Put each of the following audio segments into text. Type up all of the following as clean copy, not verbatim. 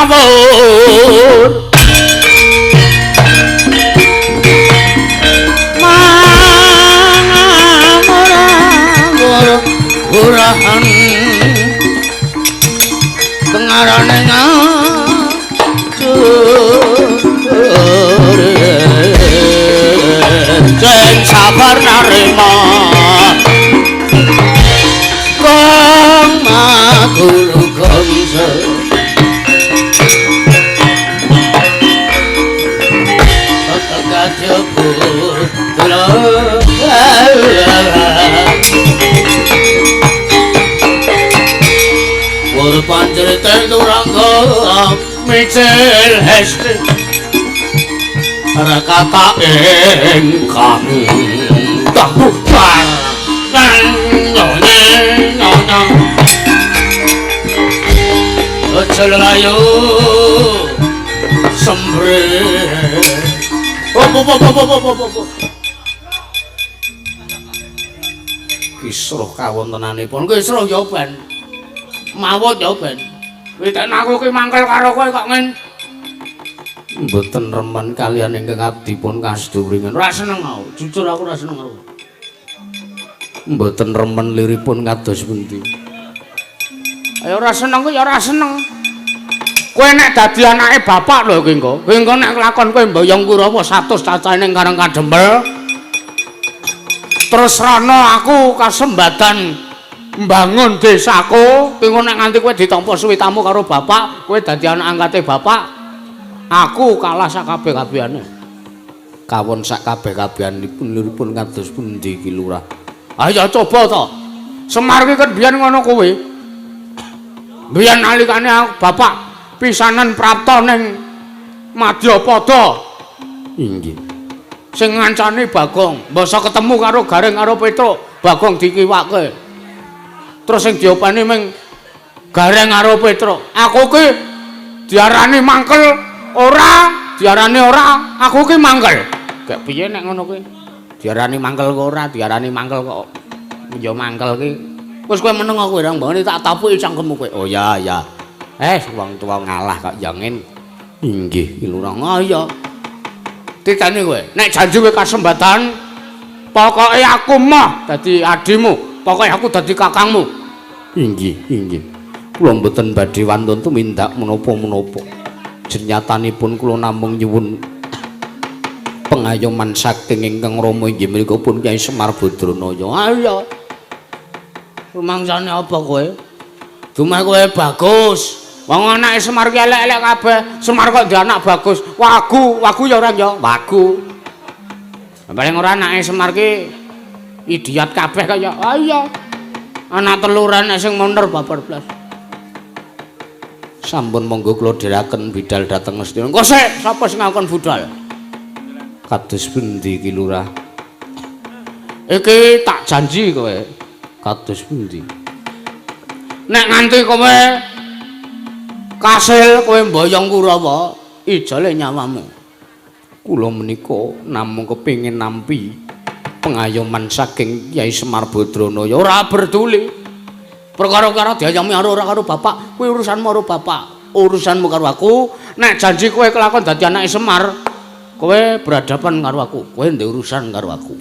Ngawur. Mangawur urahan tengarane ngajur sing sabar narima kang maguru gongso Turangga micil hesti kata ingkang tabubar Jelayu sembre kisruh kawontenanipun kisruh ya ben mawon ya ben witen aku ki mangkel karo kowe kok ngen mboten remen kaliyan ingkang abdipun kasduwringen ora seneng aku jujur aku ora seneng aku mboten remen liripun kados pundi ayo ora seneng ku ya ora seneng kowe nek dadi anake bapak lho ki engko kowe engko nek kelakon kowe mboyong Kurawa 100 cacahe ning Karang Kadempel terus rono aku kasembadan mbangun desaku ki engko nek nganti kowe ditampa suwitamu karo bapak kowe dadi anak angkate bapak aku kalah sak kabeh-kabehane kawon sak kabeh-kabehanipun liripun kados pundi ki lurah ayo coba to Semar ki kan biyen ngono kuwi biyen nalikane bapak pisanan prapta ning Madyapada inggih sing ngancani Bagong mbasa ketemu karo Gareng karo Petruk Bagong dikiwake terus sing diopeni ming Gareng karo Petruk aku ki diarani mangkel ora diarani ora aku ki mangkel gak piye nek ngono kuwi diarani mangkel kok ora diarani mangkel kok ya mangkel ki wis kowe meneng aku ora mbangane tak tapuki cangkemmu kowe oh ya ya wong tuwa ngalah kok ya ngene inggih ki lurah oh iya titane kowe nek janji kowe kasembatan pokoke aku moh dadi adimu pokoke aku dadi kakangmu inggih inggih kula mboten badhe wantun tumindak menapa-menapa jenyatanipun kula namung nyuwun pengayoman saking ingkang rama inggih menika pun Kyai Semar Badranaya ayo rumangsane apa kowe dumeh kowe bagus wong anake Semar ki elek-elek kabeh Semar kok ndek anak bagus wagu wagu ya ora ya wagu paling ora anake Semar ki idiot kabeh kaya iya anak teluran nek sing mundur babar blas sampun monggo kula dherekaken bidal dhateng Ngastina engko sik sapa sing ngakon budal kados pundi ki lurah iki tak janji kowe kados pundi nek nganti kowe kasil kowe mboyong Kurawa ijole nyawamu kula menika namung kepengin nampi pengayoman saking Kyai Semar Badranaya ora berduli perkara-kara diayomi karo ora karo bapak kuwi urusanmu karo bapak urusanmu karo aku nek janji kowe kelakon dadi anake Semar kowe berhadapan karo aku kowe ndek urusan karo aku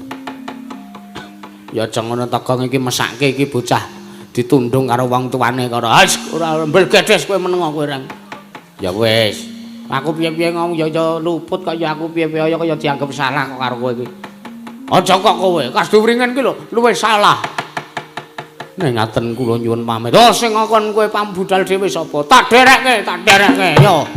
ya aja ngono Togong iki mesake iki bocah ditundung karo wong tuane karo ora mbelgedes kowe meneng kowe reng ya wis aku piye-piye ngomong ya ya luput kaya aku piye-piye kaya dianggep salah kok karo kowe iki aja kok kowe kasduwringen ki lho luwih salah nek ngaten kula nyuwun pamit oh sing ngakon kowe pambudal dhewe sapa tak derekke yo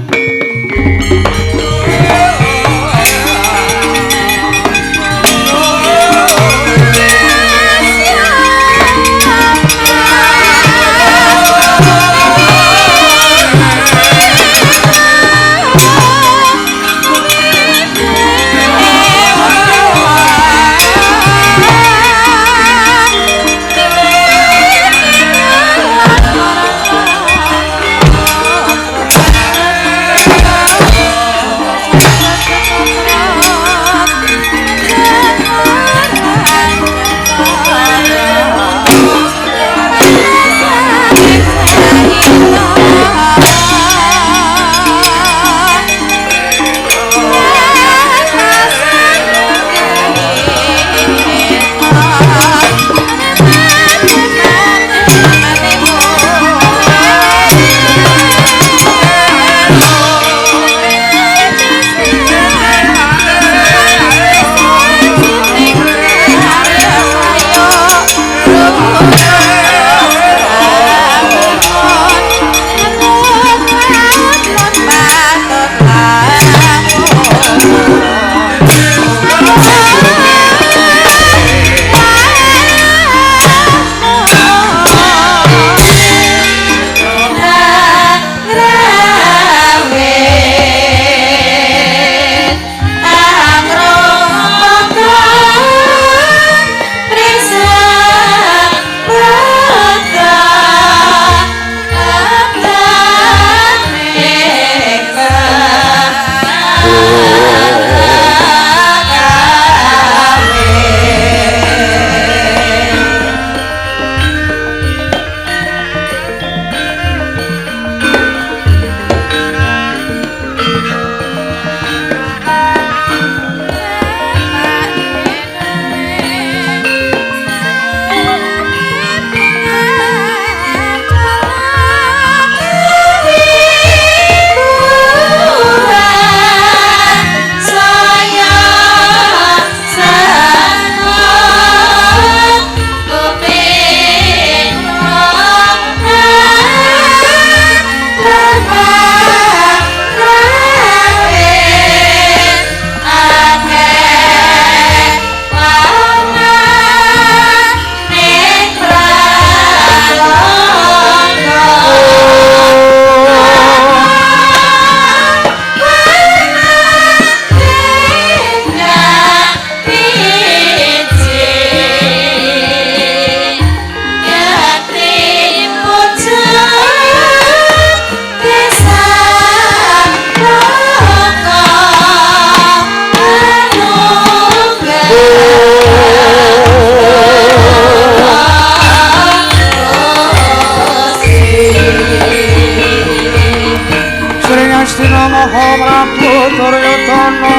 Astina Maha Prabu Duryudana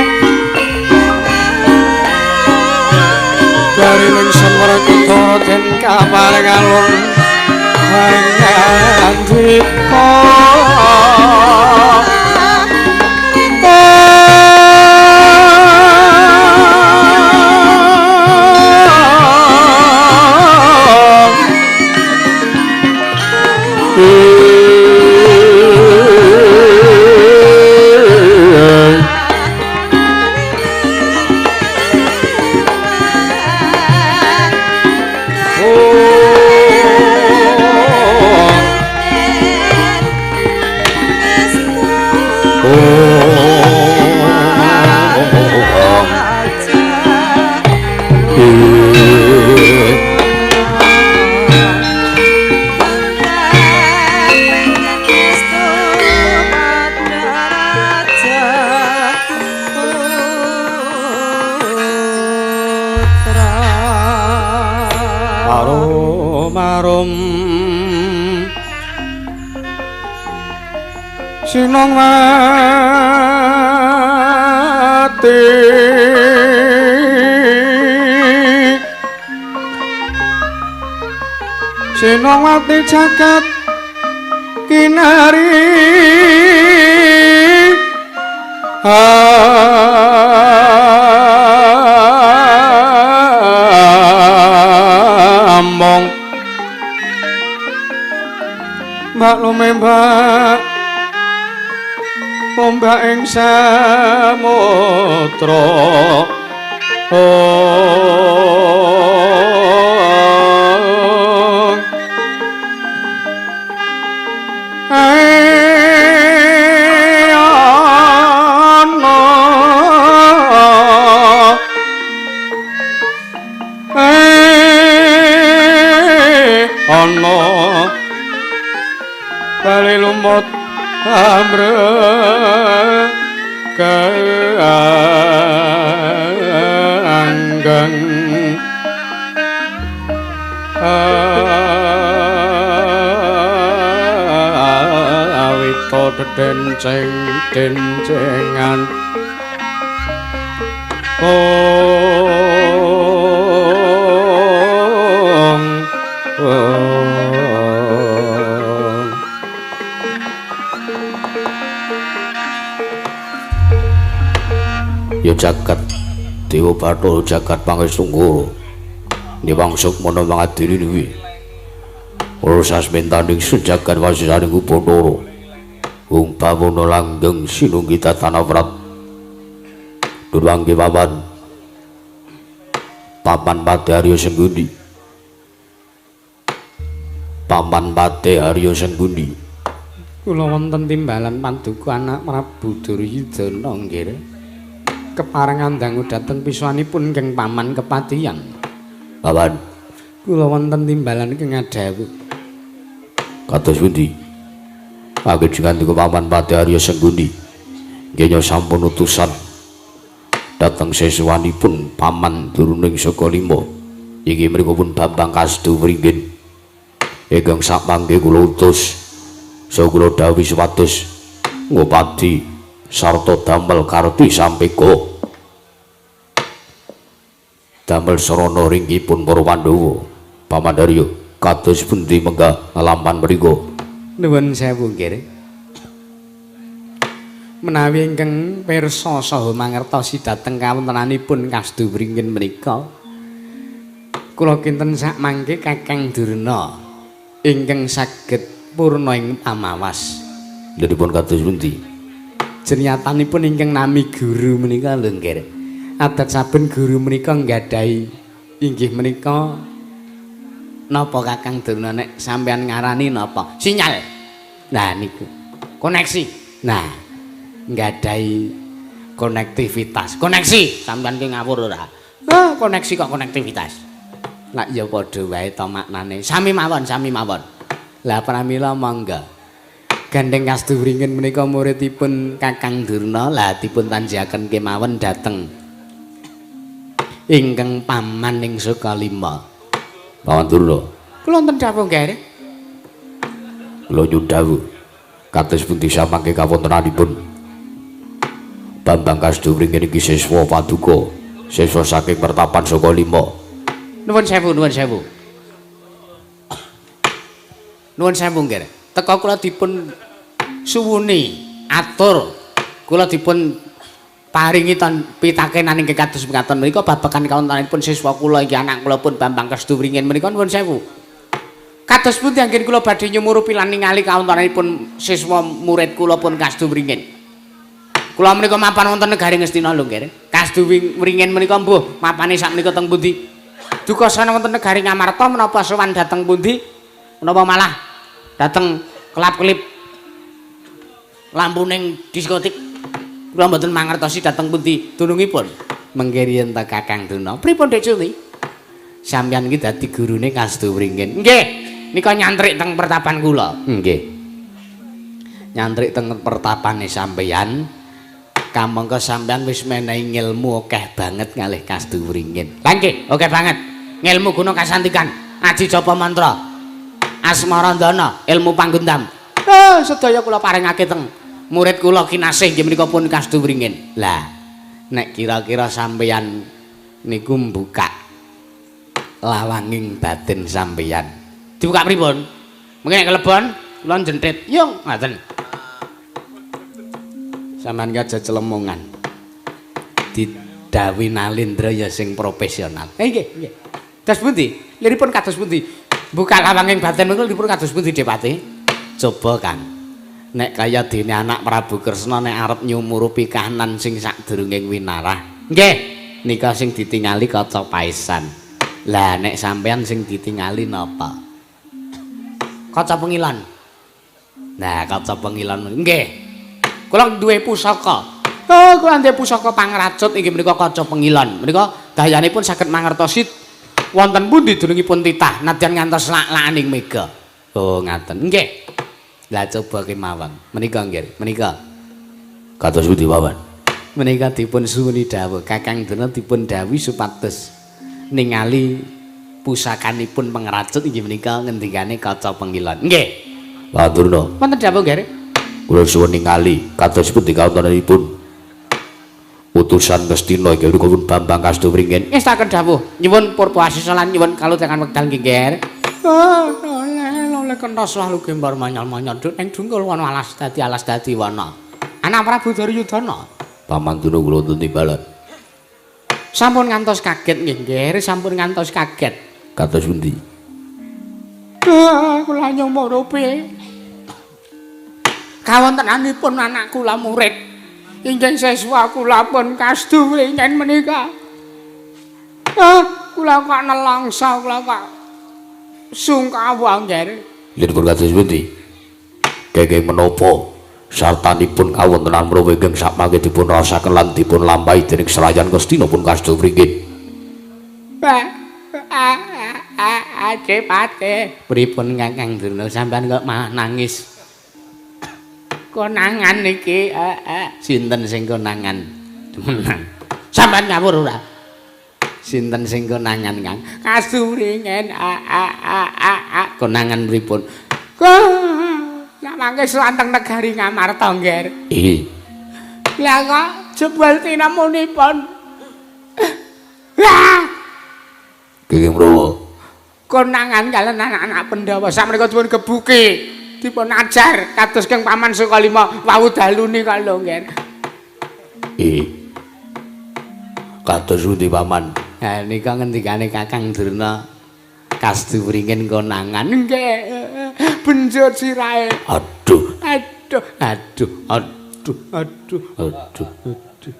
Dari ningsun Werkudara den kaparing alun ngandika. Sinongwati Sinongwati jagat kinari among maklume mbak ombak ing samudra. Ana bali lumut amre kaanggang awita dedenceng dencengan. Ya jagat Dewa Bathara jagat Pangestu Niwang Sukmana mangadili niwi ora sasmentaning sejagat wasisaning Bathara Hung bawana langgeng sinunggi tatana wrat durwangge paman Paman Pate Arya Senggundi Paman Pate Arya Senggundi. Kula wonten timbalan paduka anak Prabu Duryudana nggih. Keparengan dangu dhateng pisuwanipun Kang Paman Kepatihan. Paman, kula wonten timbalan ingkang ngadhawuh. Kados pundi? Pagejengan niku Paman Pate Arya Senggundi. Nggih sampun utusan dhateng sesuwanipun Paman Duruning Saka Lima. Inggih mriku pun Bambang Kasdu Wringin. Ingkang sakmangke kula utus saha kula dhawuhi supados ngopadi sarta damel karti sampeka damel sarana ringkipun para Pandhawa. Paman Arya kados pundi menggah nglampan mriku? Nuwun sewu nggih. Menawi ingkang pirsa saha mangertosi dhateng kawontenanipun Kasdu Wringin menika, kula kinten sakmangke Kakang Durna ingkang saged purna ing pamawas. Lha kados pundi? Jenyatanipun ingkang nami guru menika lho nggih. Adat saben guru menika nggadahi inggih menika napa Kakang Durna nek sampean ngarani napa? Sinyal. Nah niku. Koneksi. Nah, nggadahi konektivitas. Koneksi sampean ki ngawur ora? Ah, koneksi kok konektivitas. Lah ya padha wae to maknane. Sami mawon, sami mawon. Lah pramila monggo. Gandeng Kasdu Wringin menika muridipun Kakang Durna, lah dipun tanjaken kemawon dhateng ingkang paman ing Sukalima. Paman Durna. Kula wonten dawuh nggih. Kula nyuwun dawuh. Kados pundi samangke kawontenanipun Bambang Kasduwringin iki siswa paduka, siswa saking Pertapan Sukalima. Nuwun sewu, nuwun sewu. Nuwun sewu nggih. Teka kula dipun suwuni atur, kula dipun paringi tan pitakenan ingkang kados mekaten menika babagan kawontenanipun siswa kula iki anak kula pun Bambang Kasduwringin menika nuwun sewu. Kados pundi anggen kula badhe nyumurupi lan ningali kawontenanipun siswa murid kula pun Kasduwringin. Kula menika mapan wonten negari Ngastina lho nggih. Kasduwringin menika mbuh mapane sakmenika teng pundi? Duka sana wonten negari Ngamarta menapa sowan dhateng pundi? Menapa malah dhateng kelap-kelip lampuning diskotik? Kula mboten mangertosi dhateng pundi dunungipun. Mengke riyen ta Kakang Durna. Pripun Dik Cuti? Sampeyan iki dadi gurune Kasduwringin. Nggih, nika nyantrik teng pertapan kula. Nggih. Nyantrik teng pertapane sampeyan. Kamangka sampeyan wis menehi ngilmu akeh banget ngalih Kasduwringin. Lah nggih, akeh banget. Ngilmu guna kasantikan, aji japa mantra, asmarandana, ilmu panggundam. Oh, sedaya kula paringake teng murid kula kinasih inggih menika pun Kasduwringin. Lah, nek kira-kira sampeyan niku mbukak lawanging batin sampeyan. Dibuka pripun? Mengke nek kelebon kula jenthit. Yung, ngaten. Sampeyan ki aja celemongan. Didhawuhi Nalendra ya sing profesional. Nggih, nggih. Dos pundi? Liripun kados pundi? Buka lawanging batin niku liripun kados pundi, Depati? Coba, Kang. Nek kaya dene anak Prabu Kresna nek arep nyumurupi kahanan sing sadurunge winarah. Nggih, nika sing ditingali kaca paesan. Lah nek sampeyan sing ditingali napa? Kaca pengilon. Nah, kaca pengilon nggih. Kula duwe pusaka. Oh, kula duwe pusaka pangracut inggih menika kaca pengilon. Menika dayanipun saged mangertosi wonten pundi dunungipun titah nadyan ngantos lak-lakaning mega. Oh, ngaten. Nggih. Lah coba kemawon. Menika nggih, menika. Kados pundi, Paman? Menika dipun suwuni dawuh Kakang Durna dipun dawuhi supados ningali pusakanipun pengracut inggih menika ngendikane kaca pengilon. Nggih. Pak Durna. Wonten dawuh nggih. Kula suwun ningali kados pundi kawontenanipun utusan Ngastina inggih menika pun Bambang Kasduwringin. Ngestaken dawuh nyuwun purpa asisa lan nyuwun kalutengan wekdal nggih, Nger. Oh, oleh kentos lalu gembar manyal-manyal duk ning dungkul wana alas dadi alas dadi wana. Anak Prabu Duryudana. Paman Durna kula wonten timbalan. Sampun ngantos kaget nggih, Nger, sampun ngantos kaget. Kados pundi? Ah, kula nyumurupi kawontenanipun anak kula murid inggih siswa kula pun Kasduwringin menika. Ah, kula kok nelongso, kula kok sungkawa, Nger. Liripun kados pundi? Kenging menapa sartanipun kawontenan mrawa ingkang sakmangke dipun raosaken lan dipun lampahi dening Serayan Ngastina pun Kasduwringin. Adepate. Pripun Kakang Durna sampean kok malah nangis? Konangan iki, sinten sing konangan? Menang. Sampean ngawur ora? Sinten sing konangan, Kang? Kasduwringin. Konangan pripun? Lah mangke sowan teng negari Ngamarta, Ngger. Ih. Lah kok jebul tinemunipun. Lah Kenging mrawa? Konangan kalian anak-anak Pandhawa sakmenika dipun gebuki, dipun ajar kados Kang Paman Sukalima wau dalu nika lho, Ngger. Ih. Kados pundi, Paman? Ha nika ngendikane Kakang Durna Kasduwringin konangan. Nggih. Benjut sirahe. Aduh. Aduh, aduh, aduh, aduh, aduh. Aduh.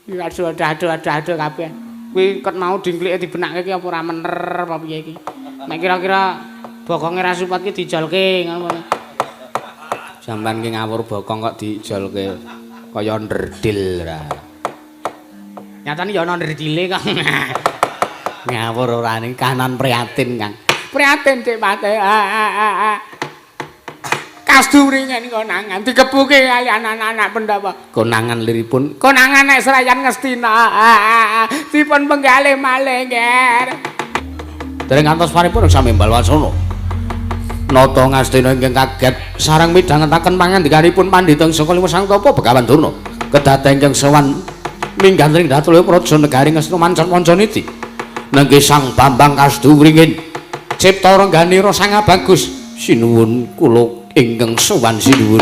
Aduh, aduh, aduh, aduh, aduh kabeh. Kuwi ket mau dingklike dibenake ki apa ora mener apa piye iki. Nek kira-kira bokonge ra supat ki dijolke ngono. Sampeyan ki ngawur bokong kok dijolke kaya nderdil ra. Nyatane ya ana nderdile kok. Ngawur ora ning kanan prihatin, Kang. Prihatin Dik Pate. Kasduwringin konangan digebuki kaliyan anak-anak Pandhawa. Konangan liripun konangan nek Serayan Ngastina dipun penggalih malih, Nger. Dereng ngantos paripun sami mbal wasana. Nata Ngastina ingkang kaget sareng midhangetaken pangandikanipun pandhita saka Lima Sang Tapa Begawan Durna. Kedaden ingkang sowan minggantring dhateng praja negari Ngastina mancan Mancaniti. Nengke Sang Bambang Kasdu Wringin cipta rengganira sangat bagus. Sinuwun kula ingkang sowan sinuwun.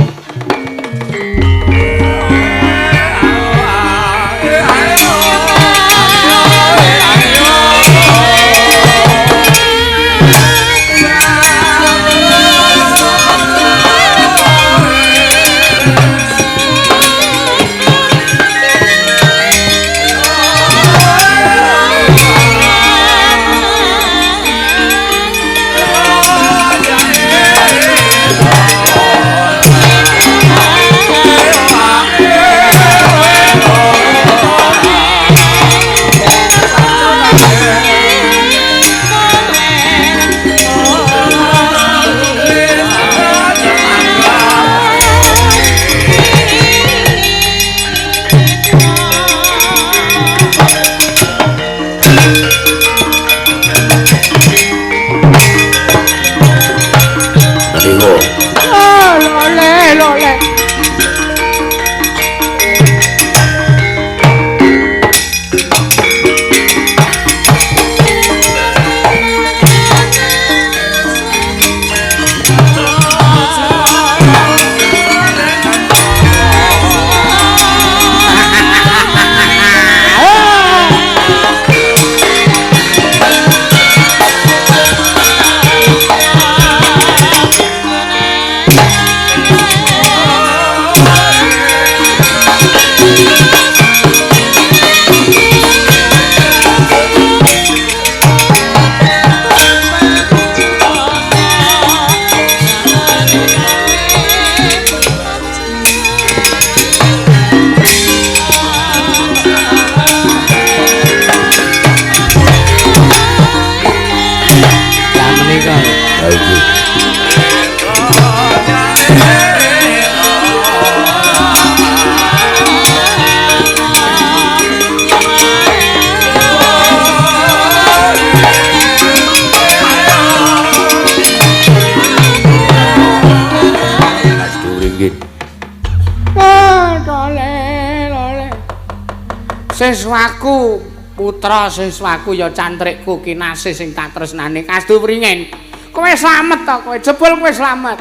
Siswaku, putra siswaku ya cantrikku kinasih sing tak tresnani Kasdu Wringin. Kowe slamet to kowe, jebul kowe slamet.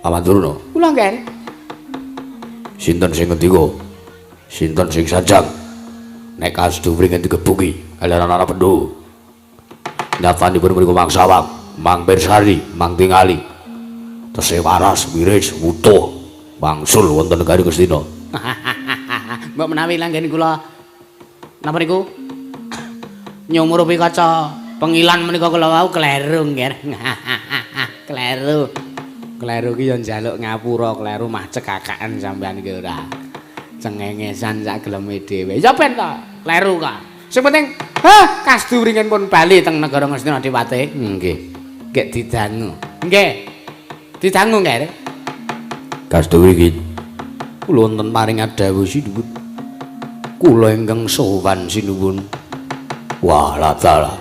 Paman Durna. Kula nggih. Sinten sing ngendika? Sinten sing sanjang? Nek Kasdu Wringin digebuki kaliyan anak Pandhawa. Nyatanipun mriku Mang Sawang, Mang Pirsani, Mang Tingali. Tesih waras, wiris, wutuh, wangsul wonten negari Ngastina. Mbok menawi langgen kula napa niku nyumurupi kaca pengilan menika kula wau kleru nggih. Kleru. Kleru ki ya njaluk ngapura, kleru mah cekakaken sampean iki ora. Cengengesan sak geleme dhewe. Ya ben to, kleru kok. Sing penting, hah, Kasdu Wringin pun bali teng negara Ngastina Dewate. Nggih. Nggih didangu. Nggih. Didangu nggih. Kasdu Wringin kula wonten paring dawuh sinuwun. Kula ingkang sowan sinuwun. Wah, ladalah.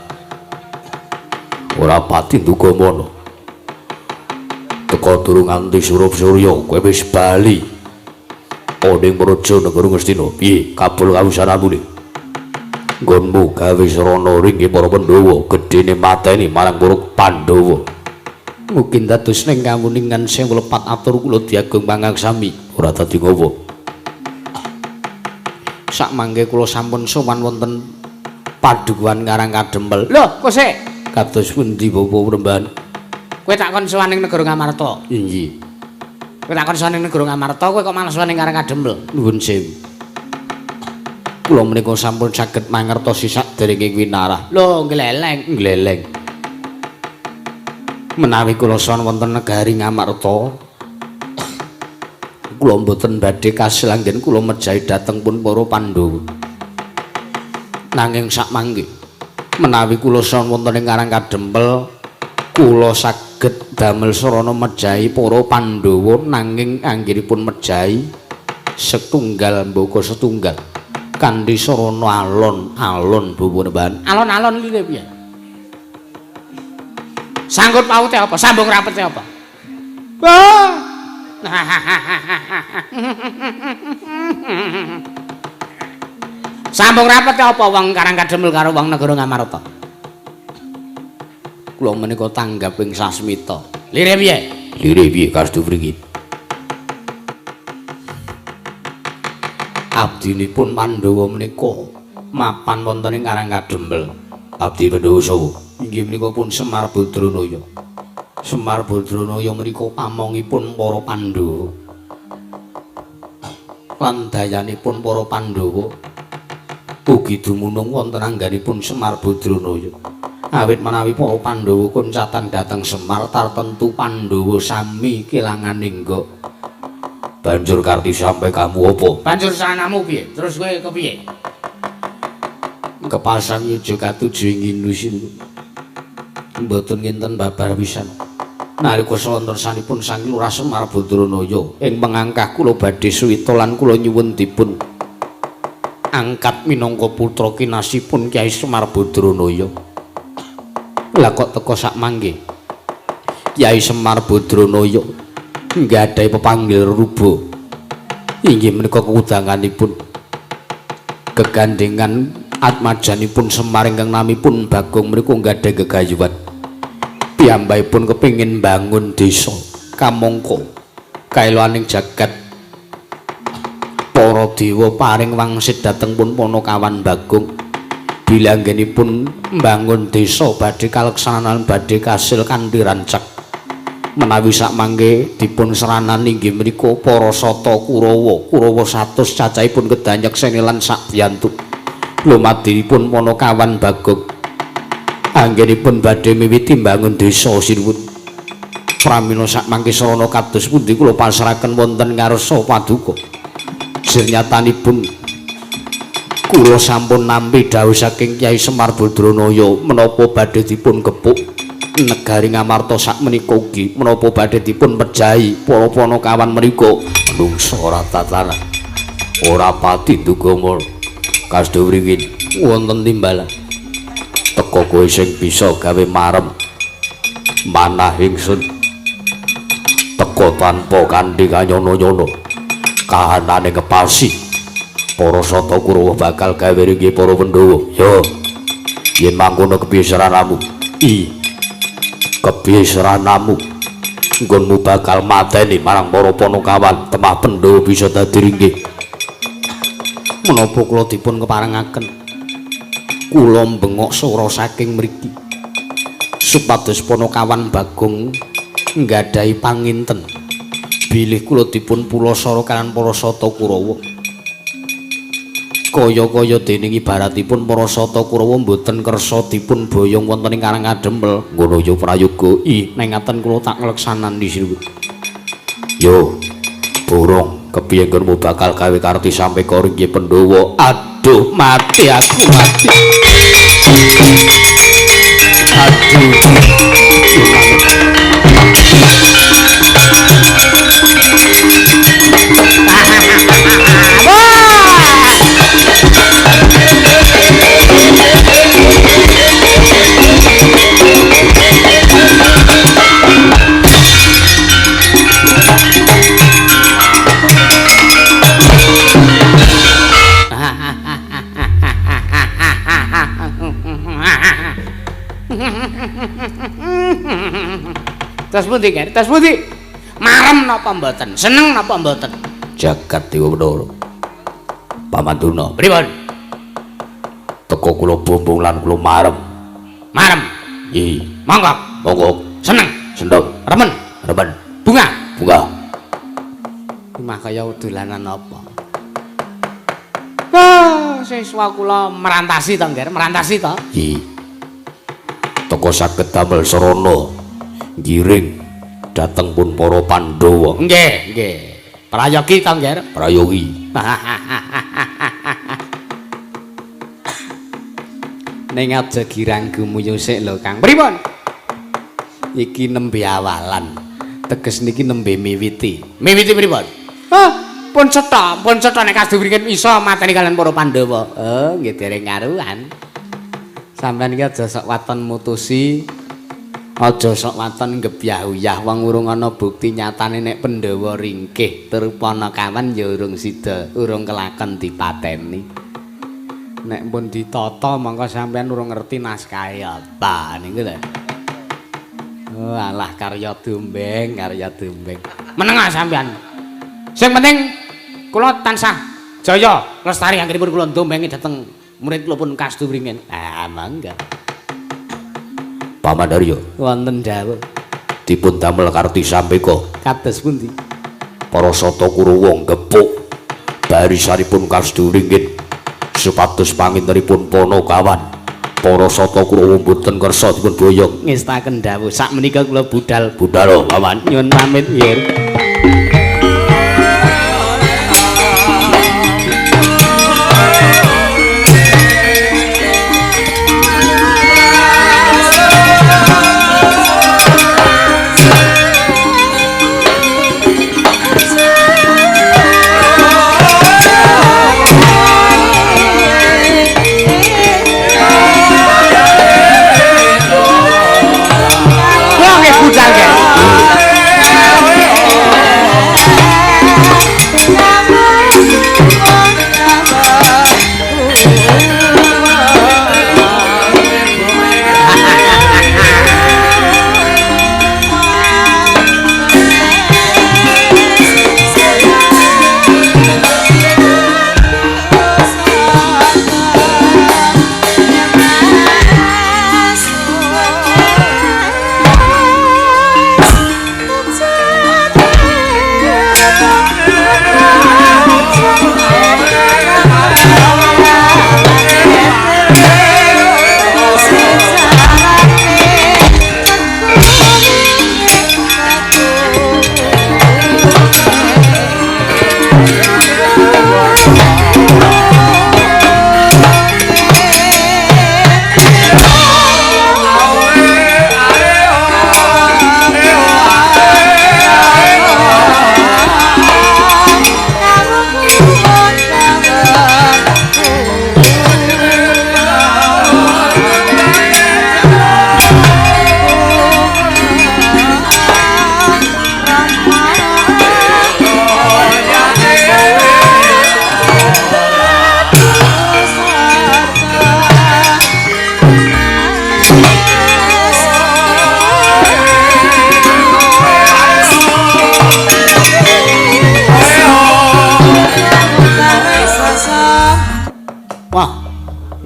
Ora pati nduga mono. Teka durung nganti surup surya kowe wis bali. Ning praja negara Ngastina. Piye kabul kawusanamu? Nggonmu gawe srana ringge para Pandhawa, gedene mateni marang para Pandhawa. Mungkin dados ning kawuningan sing lepat atur kula diagung pangaksami. Ora dadi ngopo. Sak mangke kula sampun sowan wonten padukuhan Karang Kadempel. Lho, kok sik? Kados pundi Bapak Premban? Kowe tak kon sowan ning negara Ngamarta. Inggih. Kowe tak kon sowan ning negara Ngamarta, kowe kok malah sowan ning Karang Kadempel. Nuwun sewu. Kula menika sampun saged mangertosi saderenge winarah. Lho, gleleng, gleleng. Menawi kula sowan wonten negari Ngamarta, kula mboten badhe kasil anggen kula mejahi dhateng pun para Pandhawa. Nanging sakmangke menawi kula sowan wonten ing Karang Kadempel, kula saged damel sarana mejahi para Pandhawa nanging anggenipun mejahi setunggal mbaka setunggal kanthi sarana alon-alon bubuneban. Alon-alon lire piye? Sangkut paute apa? Sambung rapete apa? Wah. Sambung rapete apa wong Karang Kadempel karo wong negara Ngamarta? Kula menika tanggap ing sasmita. Lire piye? Lire piye kastu mriki? Abdinipun Pandhawa menika mapan wonten ing Karang Kadempel. Abdi Pandhawa sapa? Inggih menika pun Semar Badranaya. Semar Badranaya menika pamongipun para Pandhawa. Lan dayanipun para Pandhawa ugi dumunung wonten angganipun Semar Badranaya. Awit menawi para Pandhawa kuncatan dhateng Semar tartentu Pandhawa sami kelangan enggak. Banjur karti sampe kamu apa? Banjur sanamu piye? Terus kowe kepiye? Kepasang yuja katuju ing Indonesia. Mboten nginten babar pisan. Nalika sawontensanipun Sang Lurah Semar Badranaya ing pengangkah kula badhe suwita lan kula nyuwun dipun angkat minangka putra kinasipun Kyai Semar Badranaya. Lah kok teka sak mangke Kyai Semar Badranaya nggadahi pepanggil ruba. Inggih menika kekudanganipun kegandengan atmajanipun Semar ingkang namipun Bagong mriku nggadahi gegayuhan. Piyambakipun kepingin bangun desa kamangka kaeloaning jagat para dewa paring wangsit dhateng pun Panakawan Bagong. Bilih anggenipun mbangun desa badhe kaleksanan badhe kasil kanthi rancak. Menawi sakmangke dipun seranan inggih menika para sata Kurawa, Kurawa 100 cacahipun kedah nyekseni lan sakbiyantu. Lumadipun Panakawan Bagong anggenipun badhe miwiti mbangun desa sinuwun. Pramila sakmangke sarana kados pundi kula pasrahaken wonten ngarsa paduka. Sernyatanipun kula sampun nampi dawuh saking Kyai Semar Badranaya menapa badhe dipun gepuk negari Ngamarta sakmenika ugi menapa badhe dipun pejahi para panakawan mriku. Manungsa ora tatanan, ora pati ndugama. Kasdo wringin wonten timbalan. Teka kowe sing bisa gawe marem manah ingsun. Teka tanpa kanthi kanyono-nyono. Kahanane kepasi. Para sata Kurawa bakal gawe ringge para Pandhawa. Yo. Yen mangkono kepiye seranamu? I. Kepiye seranamu? Nggonmu bakal mateni marang para Panakawan, temah Pandhawa bisa dadi ringge. Menapa kula dipun keparengaken kula mbengok sora saking mriki supados Panakawan Bagong nggadahi panginten bilih kula dipun pulasara kaliyan para sata Kurawa. Kaya-kaya dening ibaratipun para sata Kurawa mboten kersa dipun boyong wonten ing Karang Kadempel. Ngono ya prayoga. Ih, ning ngaten kula tak ngleksanan disitu. Yo, borong kepiye nggonmu bakal gawe karti sampe koringge Pandhawa. Aduh, mati aku, mati. Aduh. Terus pundi, Ger? Terus pundi? Marem napa mboten? Seneng napa mboten? Jagat Dewa Bathara. Paman Durna, pripun? Teka kula bombong lan kula marem. Marem. Nggih. Monggo. Monggo. Seneng. Seneng. Remen. Remen. Bunga. Bunga. Mah kaya dolanan apa? Oh, siswa kula merantasi to, Nger? Merantasi to? Nggih. Teka saged damel sarana ngiring dhateng pun para Pandhawa. Nggih, nggih. Prayogi to, Nger? Prayogi. Ning aja girang gumuyu sik lho, Kang. Pripun? Iki nembe awalan. Teges niki nembe miwiti. Miwiti pripun? Hah, pun cetha nek kaduwringen iso mateni kalian para Pandhawa. Oh, nggih dereng karuan. Sampeyan iki aja sok waton mutusi Aja sok waton gebyah-uyah wong urung ana bukti nyatane nek Pandhawa ringkih tur Panakawan ya urung sida, urung kelakon dipateni. Nek pun ditata mongko sampean urung ngerti naskahe apa niku lho. Oh alah karya dombeng, karya dombeng. Menengah sampean. Sing penting kula tansah jaya lestari anggenipun kula dombengi dhateng murid kula pun Kastuwringin. Ah mangga. Paman Arya wonten dawuh dipun damel karti sambeka kados pundi? Para sata Kurawa gepuk barisanipun Kastuwringin supados pangintenipun Panakawan. Para sata Kurawa mboten kersa dipun boyong. Ngestaken dawuh sakmenika kula budal. Budal Paman. Nyuwun pamit nggih.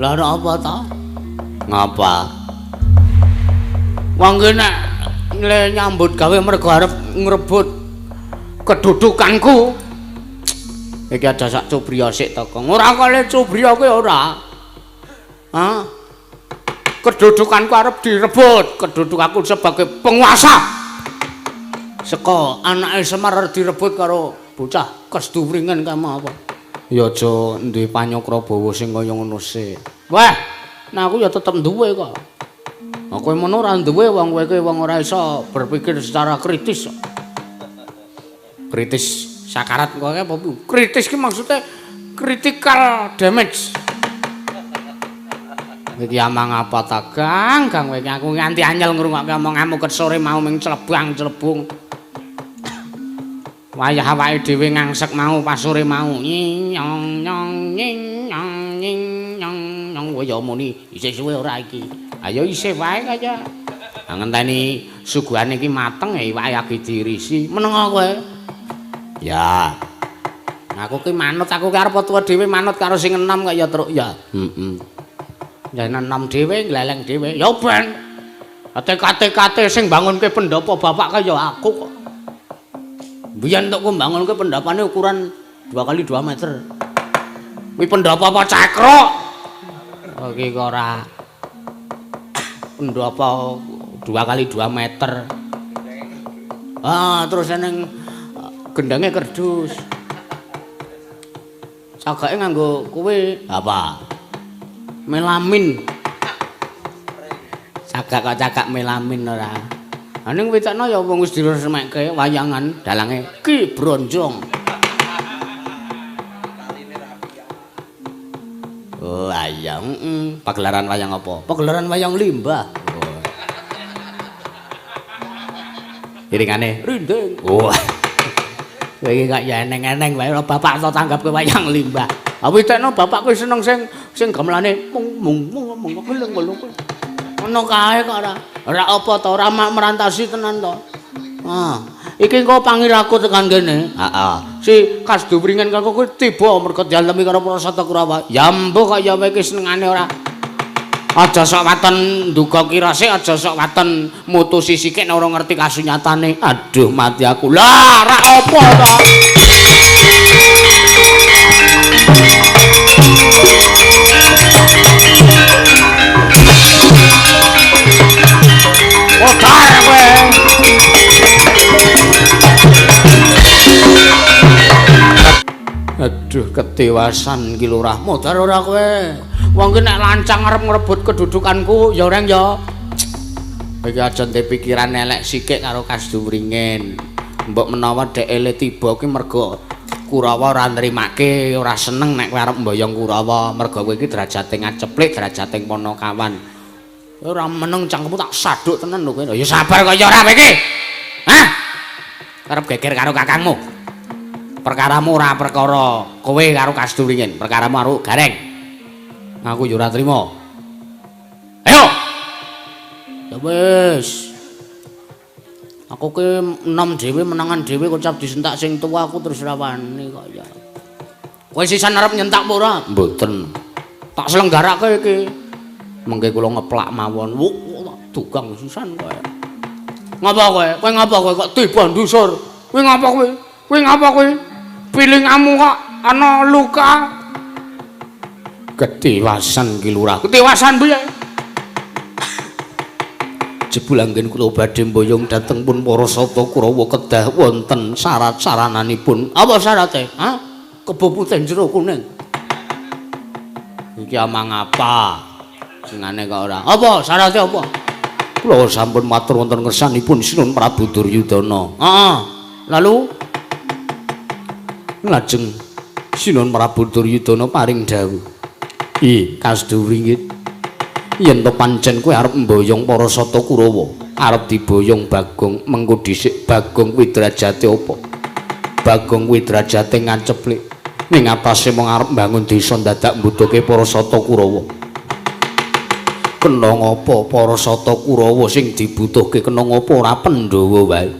Lah apa ta? Ngapa? Wong ki nek nyambut gawe mergo arep ngrebut kedudukanku. Iki aja sak cubriya sik to, Kang. Ora kale cubriya kuwi ora. Hah? Kedudukanku arep direbut, kedudukanku sebagai penguasa. Saka anake Semar arep direbut karo bocah Kestuwringen kama apa? Ya aja duwe panyokrabawa sing kaya ngono sik. Wah, nah aku ya tetep duwe kok. Aku mono ora duwe wong kowe iki wong ora iso berpikir secara kritis. Kritis sakarat kowe apa? Kritis ki maksudnya critical damage. Iki amang apa ta, Kang? Kang kowe iki aku nganti anyel ngrungokke omonganmu ket sore mau ming clebang-clebung. Wayah awake dhewe ngangsek mau pas sore mau. Nyong nyong nying nyong nying nyong nyong ya muni isih suwe ora iki. Ayo isih wae kaya. Ngenteni suguhane iki mateng iwake lagi diirisi. Meneng kowe. Ya. Aku ki manut, aku ki arep tuwa dhewe manut karo sing enom kaya ya truk ya. Heeh. Ya enom dhewe gleleng dhewe. Ya ben. TKT-KT sing bangunke pendhapa bapak kaya aku kok. Biyen tok ku mbangunke pendhapane ukuran 2 x 2 meter. Kuwi pendhapa apa cekrok? Iki kok ora pendhapa 2 x 2 meter. Ah, terus eneng gendenge kerdus. Cagake nganggo kuwi apa? Melamin. Cagak kok cagak melamin ora. Ning wicakna ya wong wis diremekke wayangan dalange Ki Bronjong. Oh, iya, heeh. Pagelaran wayang apa? Pagelaran wayang limbah. Oh. Iringane rinding. Wah. Kowe iki kok ya eneng-eneng wae ora bapak to tanggap kowe wayang limbah. Ha witekno bapak kowe seneng sing sing gamelane mung mung mung mung mung. Ngono kae kok ora. Ora apa to, ora merantasi tenan to. Ah, iki engko pangiraku tekan kene. Heeh. Si Kasduwringen karo kowe tiba mergo dialemi karo para Sata Kurawa. Ya mbuh kok ya kowe iki senengane ora. Aja sok waton nduga kirase, aja sok waton mutusi sikik nek ora ngerti kasunyatane. Aduh mati aku. Lah, ora apa to? Modar kowe. Aduh ketiwasan ki lurah. Modar ora kowe? Wong ki nek lancang arep ngrebut kedudukanku ya reng ya. Iki aja ndek pikiran elek sikik karo Kasduwringen. Mbok menawa dhek ele tiba ki mergo Kurawa ora nrimake, ora seneng nek kowe arep mboyong Kurawa, mergo kowe iki derajate ngaceplik, derajate Panakawan. Ora meneng cangkemmu tak saduk tenan lho kowe. Ya sabar kaya ora kowe iki. Hah? Arep geger karo kakangmu. Perkaramu ora perkara kowe karo Kasduwringen, perkaramu karo Gareng. Aku yo ora trima. Ayo. Ya wis. Aku ki enom dhewe menangan dhewe kocap disentak sing tuwa aku terus ora wani kok ya. Kowe sisan arep nyentak apa ora? Mboten. Tak selenggarake iki. Mengke kula ngeplak mawon. Wuk, dugang sisan kowe. Ngapa kowe? Kowe ngapa kowe kok tiba ndusur? Kowe ngapa kowe? Kowe ngapa kowe? Pilingamu kok ana luka. Ketiwasan ki lurah. Ketiwasan piye? Jebul anggen kula badhe mboyong dhateng pun para Sata Kurawa kedah wonten syarat sarananipun. Apa syarate? Hah? Kebo putih jero kuning. Iki amang apa? Singane kok ora. Apa syarate apa? Kula sampun matur wonten ngersanipun Sinun Prabu Duryudana. Heeh. Lalu lajeng Sinun Prabu Duryudana paring dawuh. I Kasduwringin, yen to pancen kowe arep mboyong para Sata Kurawa, arep diboyong Bagong, mengko dhisik Bagong kuwi derajate apa? Bagong kuwi derajate ngaceplik. Ning atase mung arep mbangun desa dadak mbutuhke para Sata Kurawa. Kena ngapa para Sata Kurawa sing dibutuhke kena ngapa ora Pandhawa wae?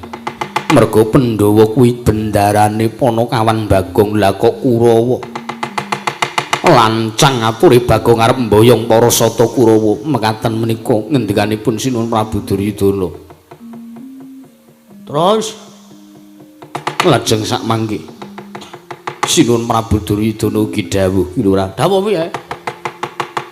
Mergo Pandhawa kuwi bendarane Panakawan Bagong, lah kok Kurawa lancang ature Bagong arep mboyong para Sata Kurawa. Mekaten menika ngendikanipun Sinun Prabu Duryudana. Terus lajeng sak mangke Sinun Prabu Duryudana ugi dawuh, lurah. Dawuh piye?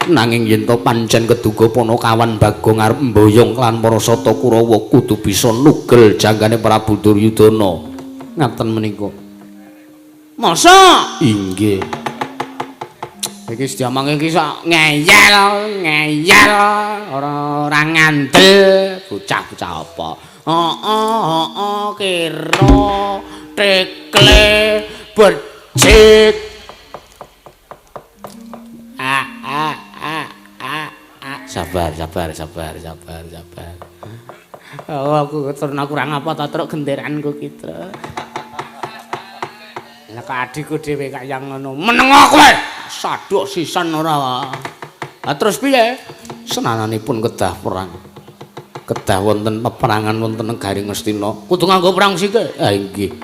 Nanging yen to pancen keduga Panakawan Bagong arep mboyong lan para Sata Kurawa kudu bisa nugel janggane Prabu Duryudana. Ngaten menika. Masa? Inggih. Iki diamange iki sok ngeyel, ngeyel, ora ora ngandel, bocah-bocah apa. Heeh, heeh, kira tekle becik. A a a a a. Sabar, sabar, sabar, sabar, sabar. Oh, aku keturun kurang apa ta truk genderanku ki, Truk. Lah kok adikku dhewe kaya ngono. Menengo kowe. Saduk sisan ora. Lah terus piye? Senananipun kedah perang. Kedah wonten peperangan wonten negari Ngastina. Kudu nganggo perang sithik. Ha inggih.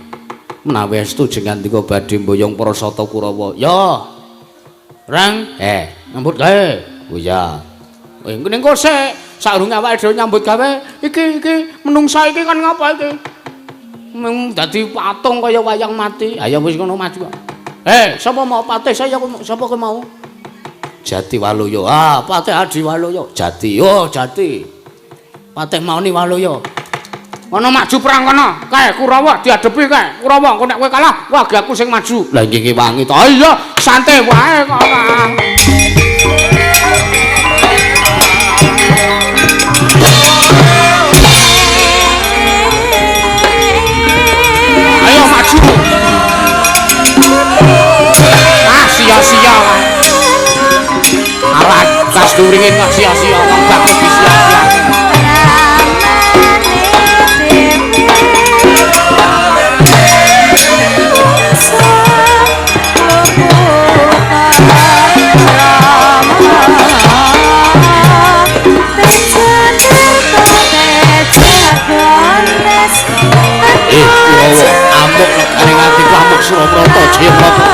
Menawi estu jengandika badhe mboyong para Sata Kurawa. Ya. Rang, nyambut gawe. Oh iya. Ning kok sik saurunge awake dhewe nyambut gawe, iki iki menungsa iki kan ngapa iki? Mung dadi patung kaya wayang mati. Ayo wis ngono maju kok. Sapa mau patih saya sapa kowe mau? Jati Waluyo. Ah, Patih Adi Waluyo. Jati. Oh, Jati. Patih Mauni Waluyo. Kono maju perang kono. Kae Kurawa diadepi kae. Kurawa engko nek kowe kalah, wah aku sing maju. Lah nggih wangi to. Iya, santai wae kok ora. Ayo maju. Ah, sia-sia. Alah, Kasduwringin kok sia-sia, wong bakul sia-sia. Pandhawa amuk negaring atiku amuk Suraprata Jayaprata.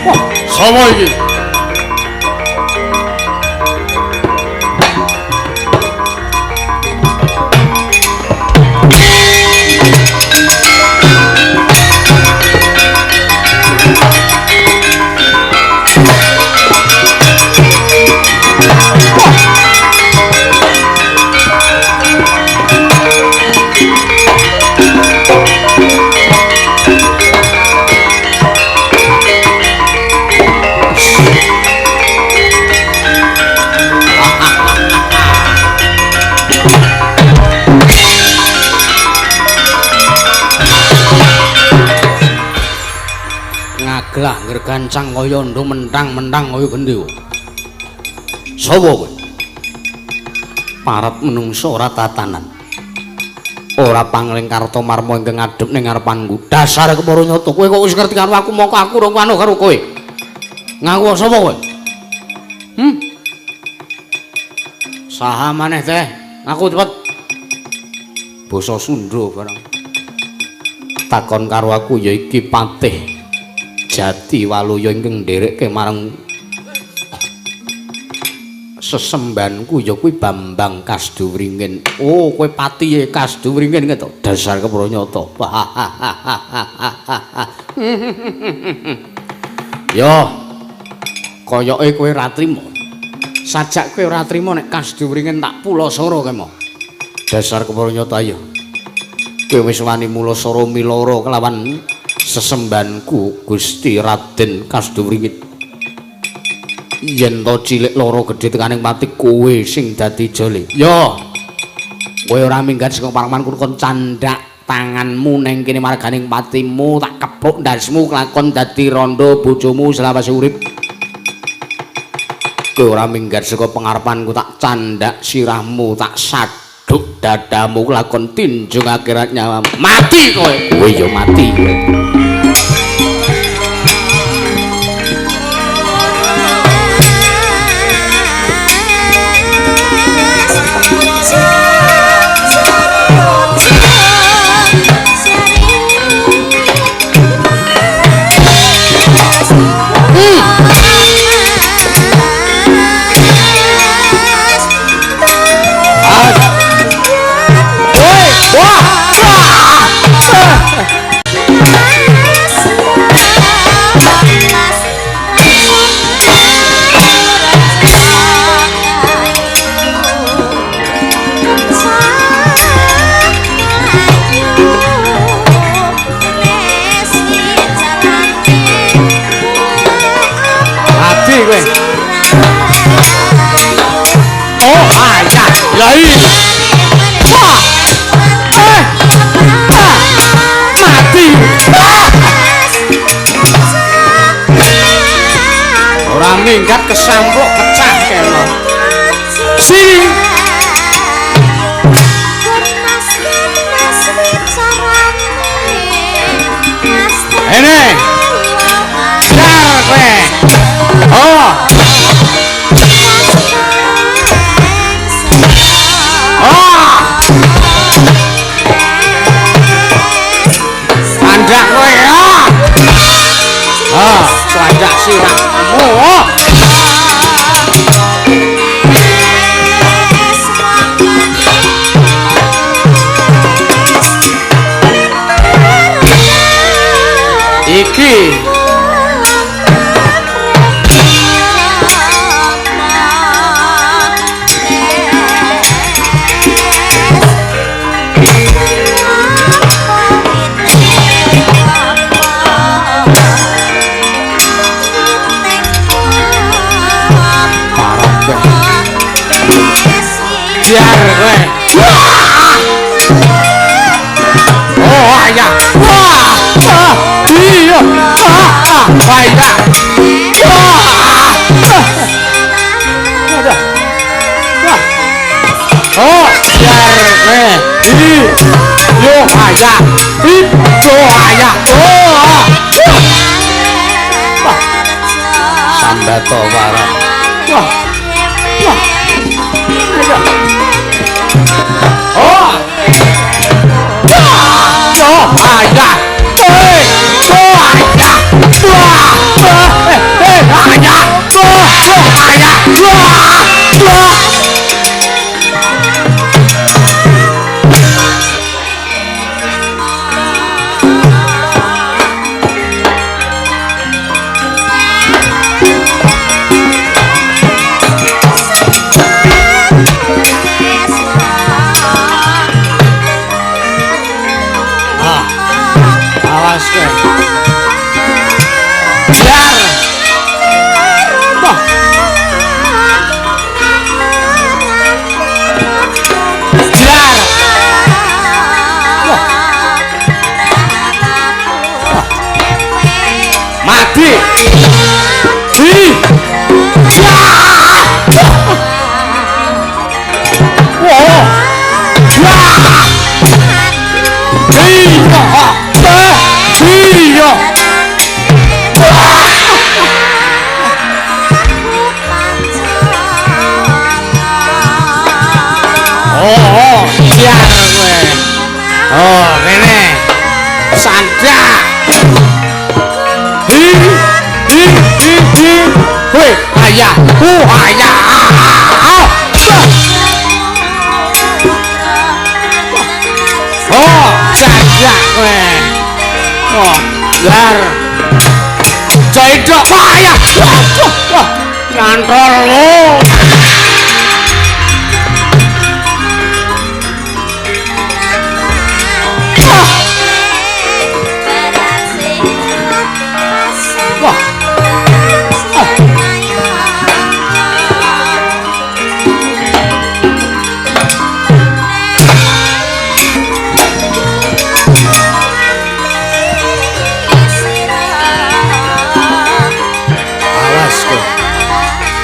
Wah, sapa iki? Ngaglah ngregancang kaya ndho mentang-mentang kaya gendhewa. Sapa kowe? Parat menungso ora tatanan. Ora pangling kartomarma ingkang ngadhep ning ngarepanku. Dasare kepara nyata kowe kok wis ngerti karo aku mongko aku rong wanuh karo kowe. Ngaku sapa kowe? Saha maneh teh? Ngaku cepet. Basa Sunda barang. Takon karo aku ya iki Patih Jati Waluya ingkang nderekke marang sesembahanku ya kuwi Bambang Kasduwringin. Oh, kowe patihe Kasduwringin to. Dasar kepara nyata. Yo. Koyoke kowe ora trima. Sajak kowe ora trima nek Kasduwringin tak pulasara kae mo. Dasar kepara nyata ya. Kowe wis wani mulasara milara kelawan sesembahanku Gusti Raden Kasduwringin. Yen to cilik lara gedhe tekaning pati kowe sing dadi jole. Yo. Kowe ora minggat saka parmanku kon candhak tanganmu neng kene marganing patimu tak kepuk ndasmu kelakon dadi rondo bojomu selawase urip. Kowe ora minggat saka pengarepanku tak candhak sirahmu tak saduk dadamu kelakon tinjung akhirat nyawamu. Mati kowe. Kowe yo mati kowe. Ora minggat kesamplok pecah kena. Sini. Ini. Jar kowe. Oh. Oh. Candak kowe ya. Ah, candak sirahmu. Oh. Iki biar kowe. Oh ayah. Wah. Iya. Ayah. Oh, biar kowe. Yo ayah. Yo ayah. Oh. Sambato barang. Wah. Wah. Di. Ya. Wah. Ya. Iya. Iya. Oh, siar kowe. Oh, rene. Sandak. Hi, hi, hi, hi. Hoi, ayah, hu, ayah. Oh, sandak kowe. Oh, lar. Cedok, ayah. Wah, nyantol lo.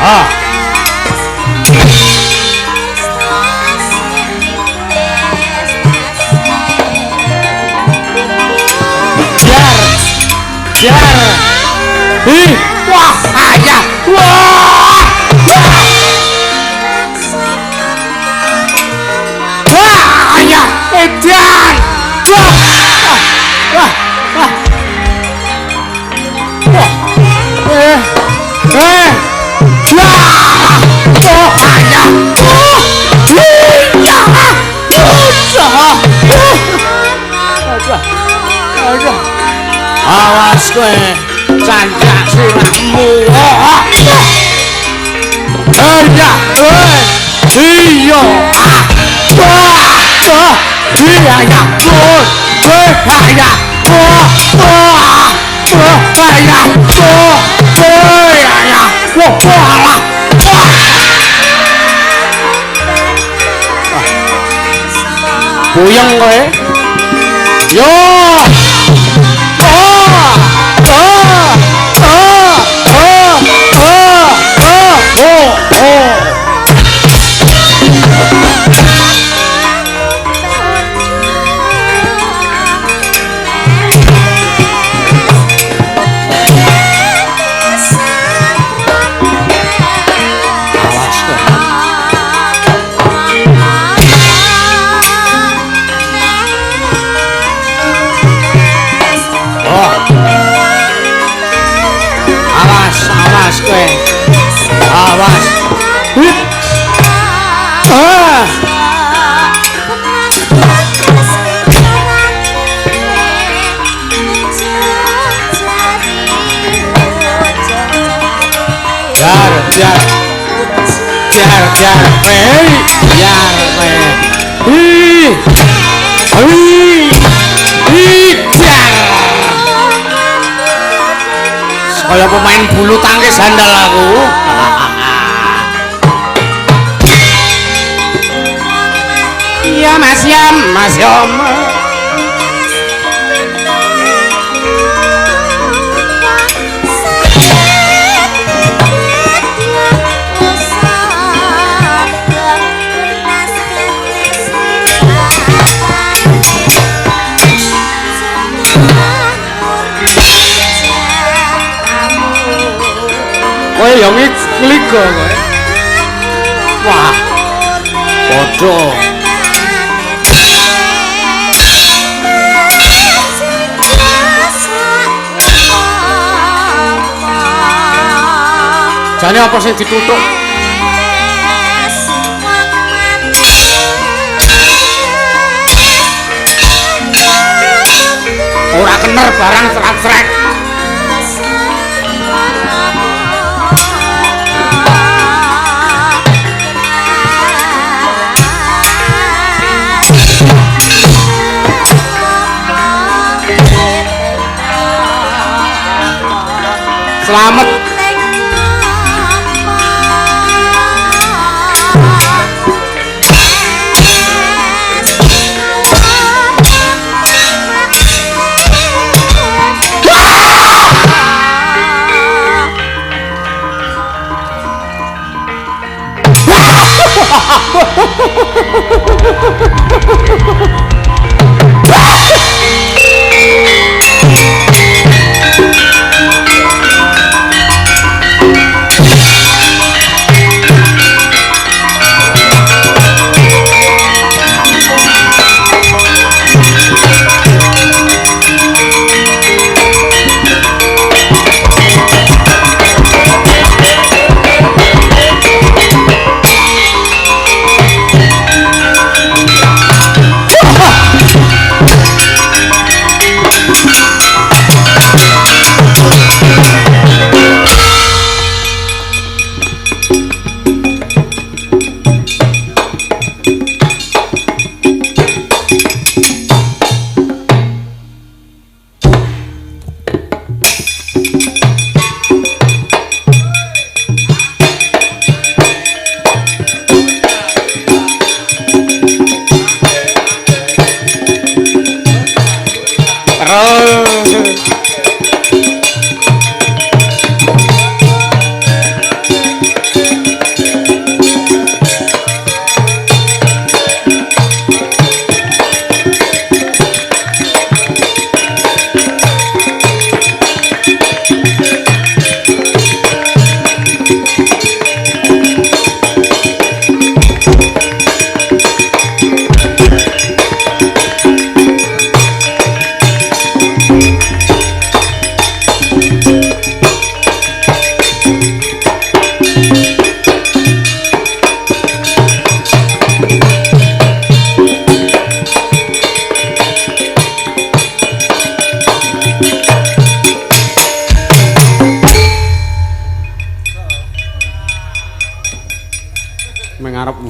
Ah. Jar. Jar. Hi. Wah, ayah. Wah. Wah, ayah. Edan. Wah. Wah. Wah. Wah. Eh. Eh. Wah! Oh, ayah! Oh! Iya! Oh! Awas kowe, candak sirahmu. Iya! Iya! Wah! Iya! Iya! Ayah! Wah! Ayah! Ayah! Wah, wah, wah. Puyeng kowe. Yo. Oh. Oh. Oh. Oh. Oh. Oh. Oh. Oh. Awas kowe. Awas. Ah. Jar, jar. Jar, jar. Hei, jar kowe. Hi. Hi. Hi, jar. Kaya pemain bulu tangkis handal aku. Iya Mas Yam, Mas Yam. Kowe yo ngligo kowe. Wah. Padha. Jane apa sing dituthuk? Ora kener barang serak-serak. Selamat.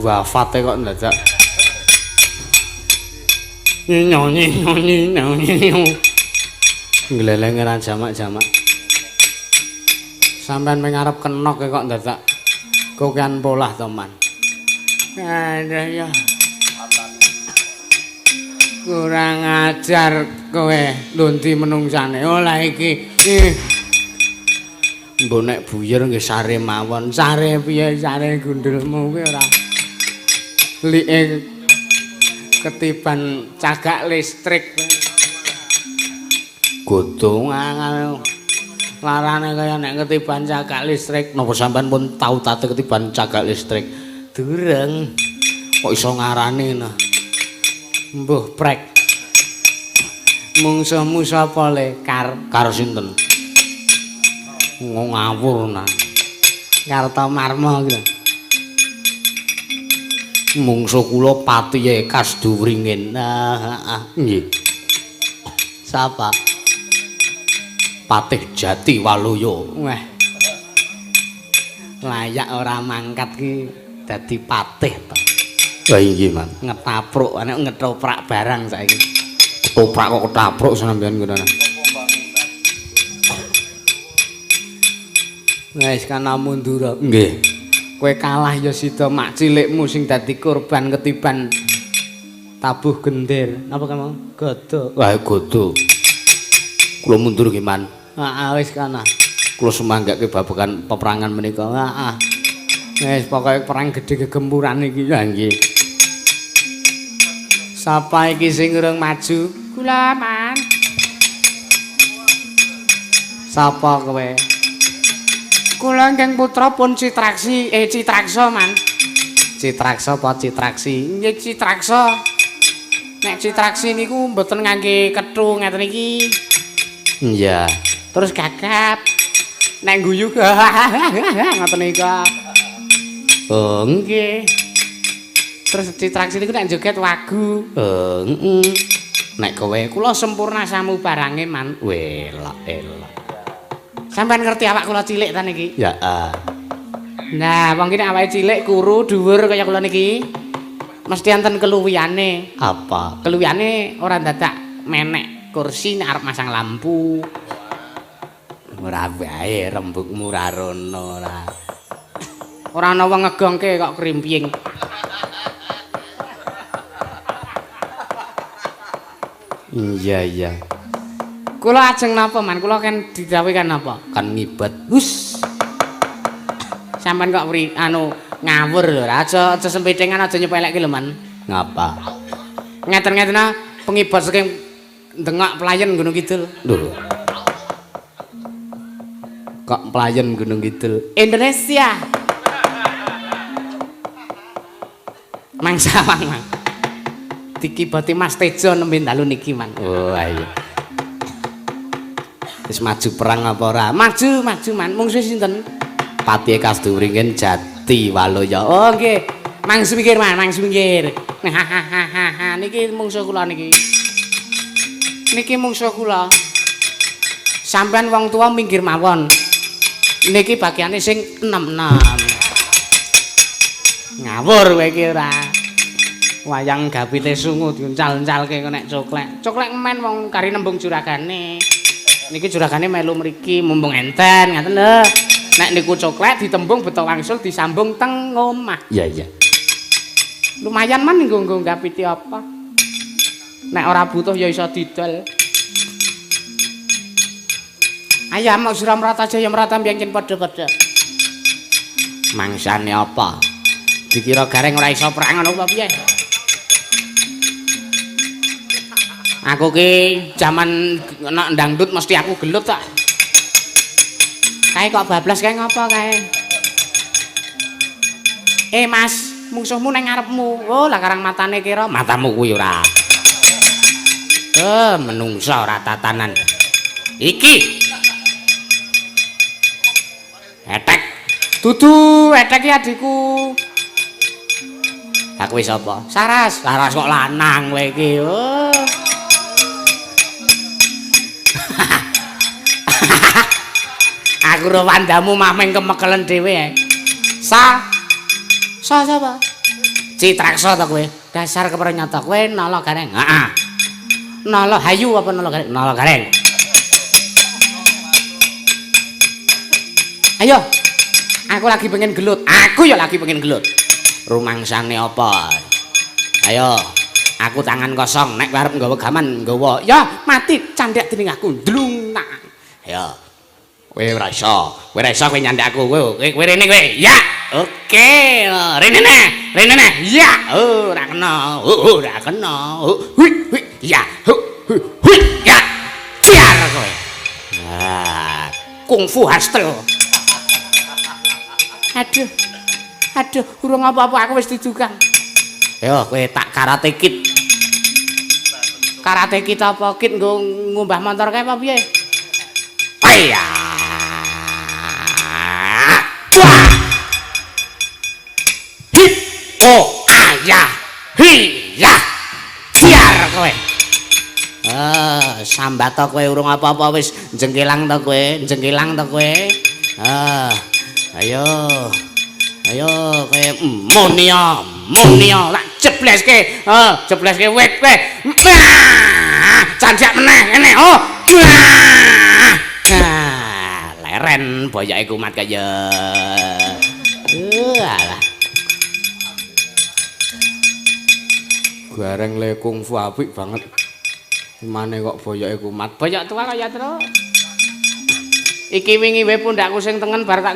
Wafate kok ndadak. Nyanyi nyanyi nyanyi. Ngleleng ora jamak-jamak. Sampeyan ming arep kenok kok ndadak kokean polah to, Man. Aduh ya. Kurang ajar kowe, lundi menungsane. Oh lah iki. Mbok nek buyer nggih sare mawon. Sare piye sare gundulmu kuwi ora. Like ketiban cagak listrik. Godhong larane kaya nek ketiban cagak listrik. Napa sampean pun tau tate ketiban cagak listrik? Durung. Kok iso ngarani nah? Mbuh prek. Mungsuhmu sapa le? Kar kar sinten? Ngawur nah. Kartomarma iki lho. Mungsuh kula patihe Kasduwringin. Heeh. Nggih. Sapa? Patih Jati Waluya. Wah. Layak ora mangkat ki dadi patih to. Lah inggih, Man. Ngetapruk, nek ngetoprak barang saiki. Ketoprak kok ketapruk sampean ngono. Wis kana mundur. Nggih. Kowe kalah ya sida mak cilikmu sing dadi korban ketiban tabuh gender. Napa kamu? Godo. Wah, godo. Kula mundur nggih, Man. Heeh, wis kana. Kula sumanggake babagan peperangan menika. Heeh. Wis pokoke perang gedhe gegempuran iki. Ya nggih. Sapa iki sing urung maju? Kula, Man. Sapa kowe? Kula ingkang putra pun Citraksi, Citraksa, Man. Citraksa apa Citraksi? Nggih, Citraksa. Nek Citraksi niku mboten ngangge kethu ngeten iki. Iya. Terus gagap. Nek guyu ngoten niku. Oh, nggih. Terus Citraksi niku nek joget wagu. Oh, heeh. Nek kowe kula sempurna samu barange, Man. Welak elak. Sampeyan ngerti awak kula cilik ta niki? Ya. Nah, wong ki nek awake cilik, kuru, dhuwur kaya kula niki, mesti enten keluwihane. Apa? Keluwihane ora dadak menek kursi nek arep masang lampu. Ora wae rembugmu ora rono ora. Ora ana wong ngegongke kok krimpying. Iya, iya. Kula ajeng napa, Man? Kula kan didhawuhi kan napa? Kan ngibat. Hus. Sampeyan kok anu Ngawur lho, aja aja sempithengan aja nyepelekke lho, Man. Ngapa? Ngeten-ngeten pengibot saking Dengak Playen Gunung Kidul. Lho. Kok Playen Gunung Kidul? Indonesia. Mang sawang, Mang. Dikiboti Mas Tejo nembe dalu niki, Mang. Oh, ayo. Wis maju perang apa ora? Maju, maju, Man. Mungsuhe sinten? Patihe Kastuwringin Jati Waluya. Oh, nggih. Mang sumingkir, Man, mang sumingkir. Hahaha, niki mungsuh kula niki. Niki mungsuh kula. Sampeyan wong tuwa minggir mawon. Niki bagiane sing enem-enem. Ngawur kowe iki ora. Wayang gapite sungu diuncal-uncalke kok nek coklek. Coklek men wong kari nembung juragane. Niki juragane melu mriki mumpung enten ngaten lho. Nek niku coklek ditembung beto wangsul disambung teng omah. Iya, iya. Lumayan man nggo-nggo gapite apa. Nek ora butuh ya iso didol. Ayam mok Suramrata Jaya Mrata mbiyen padha-padha. Mangsane apa? Dikira gareng ora iso perang ngono apa piye? Aku ki jaman nek ndangdut mesti aku gelut tak. Kae kok bablas kae ngopo kae? Eh Mas, mungsuhmu nang ngarepmu. Oh, lah karang matane kira matamu kuwi ora. Eh, menungsa ora tatanan. Iki. Etek. Dudu, etek ki adikku. Aku wis apa? Saras. Saras kok lanang kowe iki. Oh. Aku ro wandamu mameng kemekelen dhewe. Sa. Sa sapa? Citraksa ta kowe? Dasar keprenyata kowe nala gareng. Heeh. Nala hayu apa nala gareng? Nala gareng. Ayo. Aku lagi pengen gelut. Aku ya lagi pengen gelut. Rumangsane apa? Ayo, aku tangan kosong nek arep nggawa gaman nggawa. Ya, mati candhek dening aku. Ndlungak. Ayo. Kowe ora iso. Kowe ora iso kowe nyandhek aku. Kowe kowe rene kowe. Ya. Oke, rene neh. Rene neh. Ya. Oh, ora kena. Oh, ora kena. Hui, hui. Ya. Hui, hui. Ya. Ciar kowe. Ah, kungfu hustle. Aduh. Aduh, urung apa-apa aku wis didugang. Yo, kowe tak karate kid. Karate kid apa? Kid nggo ngumbah motor kae apa piye? Ayah. Wah. Hip. Oh, ayah. Hi, ya. Biar kowe. Ah, sambat to kowe urung apa-apa wis jengkelang to kowe, jengkelang to kowe. Ah, ayo. Ayo kowe monia, monia tak jebleske. Ah, jebleske wit kowe. Candak meneh ngene. Oh. Ah, leren boyoke kumat kaya. Alah. Gareng le kungfu apik banget. Mane kok boyoke kumat. Boyok tua kaya tru. Iki wingi wae pundhakku sing tengen bar tak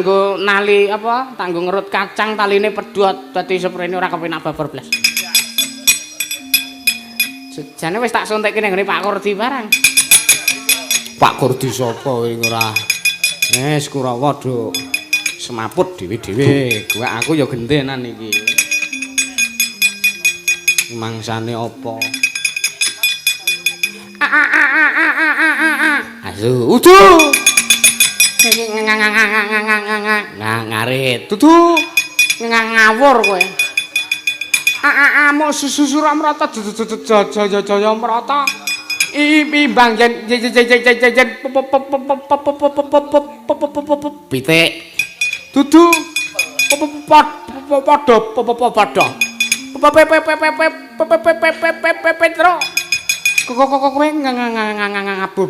nggo nali apa? Tak nggo ngerut kacang taline pedhot dadi seprene ora kepenak babar blas. Jane wis tak suntikke ning nggone Pak Kurdi barang. Pak Kurdi sapa kowe ora? Wis Kurawa do semaput dhewe-dhewe. Kowe aku ya gentenan iki. Mangsane apa? Asu, udu. Ngarit. Dudu. Ngawur kowe. Amuk susu Suramrata jaya jaya mrata. Imbang yen yen pitik. Dudu. Padha padha. Petro. Kok kowe ngabul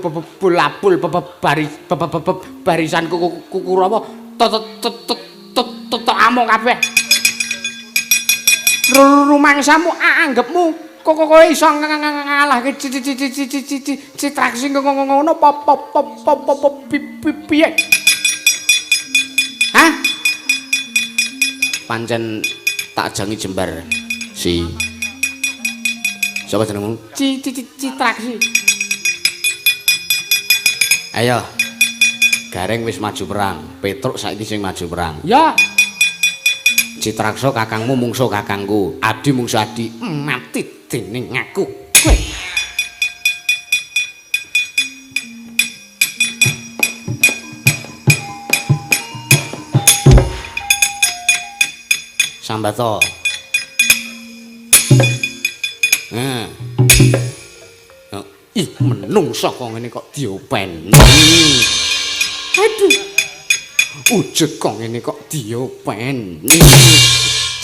barisan Kurawa tetok amuk kabeh. Rumangsamu anggepmu kok kowe iso ngalahke Citraksi ngono apa piye? Hah? Pancen tak jangi jembar. Si. Sapa jenengmu? Citraksi. Ayo. Gareng wis maju perang, Petruk saiki sing maju perang. Ya. Citraksa kakangmu mungsuh kakangku, Adi mungsuh Adi, mati dening aku. Kowe. Sambato. Ih, menungso kok ngene kok diopeni. Aduh. Ujug kok ngene kok diopeni.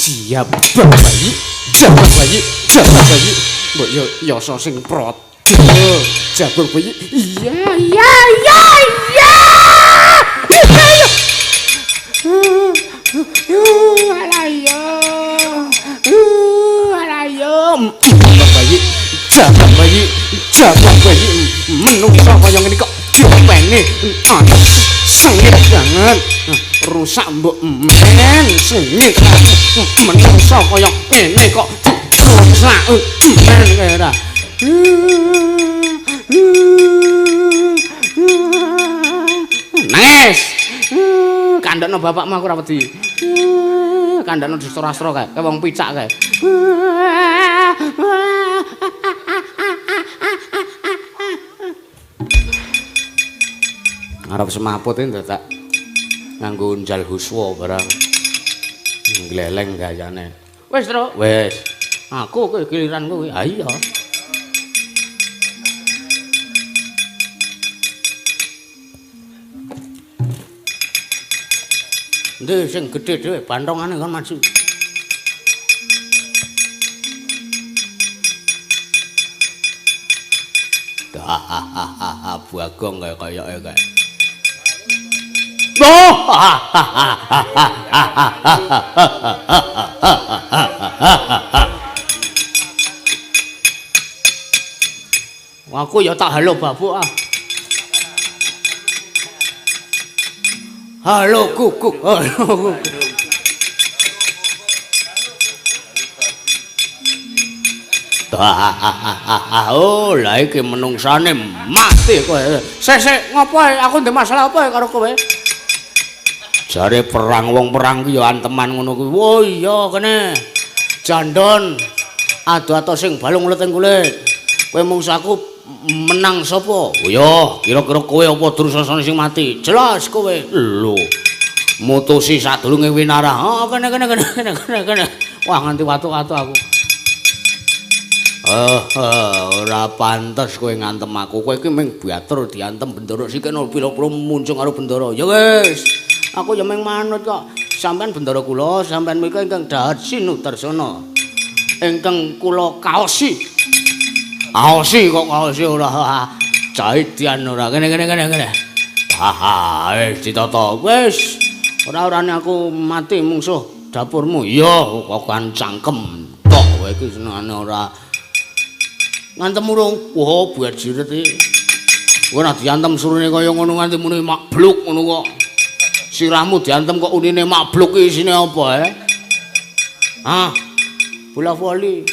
Jabang bayi, jabang bayi, jabang bayi. Mbok yo yasa sing prada. Jabang bayi. Iya, iya, iya, iya. Alah iya. Alah iya. Jabang bayi, jabang bayi, jabang bayi. Menungso kaya ngene kok diopeni. Sengit banget. Rusak mbok men sengit. Menungso kaya ngene kok rusak men kowe ora. Nangis. Kandhakno bapakmu aku ora wedi. Kandhakno Destarastra kae, kae wong picak kae. Arep semaput iki dadak nganggo njal huswa barang. Gleleng gayane. Wis, Truk. Wis. Aku kowe giliran kowe. Ha iya. Ndek sing gedhe dhewe bantongane kon maju. Bagong kaya kayake kae. Oh! Aku ya tak halo babuk ah. Halo kukuk, halo kukuk. Oh, lah iki menungsane mati kowe. Sik sik, ngopo aku ndek masalah apa karo kowe? Jare perang wong perang ki ya anteman ngono kuwi. Oh iya kene. Jandon ado-ado sing balung leting kulit. Kowe mungsu aku menang sapa? Oh iya, kira-kira kowe apa Drusasana sing mati? Jelas kowe. Lho. Mutusi sadurunge winarah. Oh kene kene kene kene kene. Wah nganti watu-watu aku. Ora pantes kowe ngantem aku. Kowe iki mung batur diantem Bendara sikene pira-pira muncung karo Bendara. Ya wis. Aku ya mung manut kok. Sampeyan Bendara kula, sampeyan menika ingkang dhahat Sinudarsana. Ingkang kula kaosi. Kaosi kok kaosi ora. Jaidian ora. Kene kene kene kene. Ha wis ditata. Wis. Ora-orane aku mati mungsuh dapurmu. Iya, kok kan cangkem tok kowe iki senengane ora. Ngantem urung? Wah, bajiret iki. Kowe nek diantem surune kaya ngono nganti muni makbluk ngono kok. Sirahmu diantem kok unine makbluk iki isine apa, eh? Hah? Bola voli.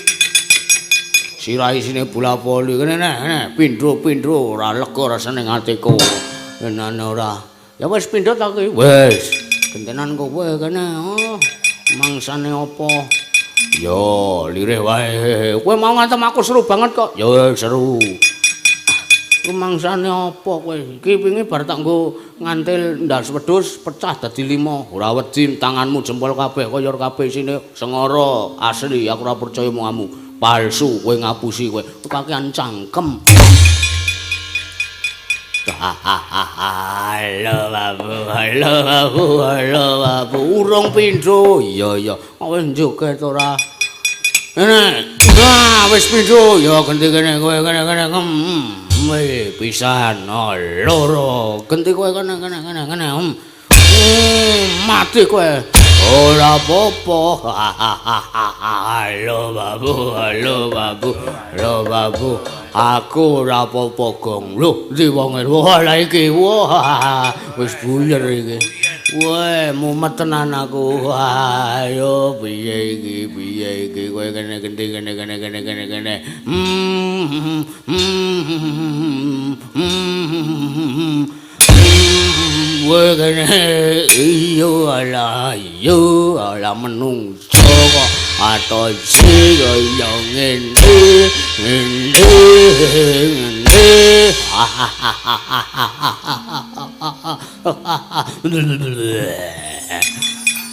Sirah isine bola voli. Kene neh, pindho-pindho ora lega rasane atiku. Enane ora. Ya wis pindho ta ki? Wis. Gentenan kowe kene. Oh, mangsane apa? Yo, lirih wae. Kowe mau ngantem aku seru banget kok. Ya seru. Ku mangsane apa kowe? Iki wingi bar tak nggo ngantil ndas wedhus pecah dadi 5. Ora wedi tanganmu jempol kabeh koyor kabeh isine sengara asli aku ora percaya omonganmu. Palsu kowe ngapusi kowe. Kakean cangkem. Halo babu, halo babu, halo babu. Urung pindho. Iya iya. Wis joget ora. Ngene. Nah, wis pindho. Ya genti kene kowe kene kene. Weh, pisan loro. Genti kowe kene kene kene kene. Mati kowe. Ora apa-apa. Halo babu, halo babu, halo babu. Aku ora apa-apa, Gong. Lho, ndi wonge? Wah, lah iki. Wah, wis buyer iki. Weh, mumet tenan aku. Ayo piye iki? Piye iki? Kowe kene genti kene kene kene kene kene. Kowe kene iya ala iya ala menungso kok atosi kaya ngene ngene ngene.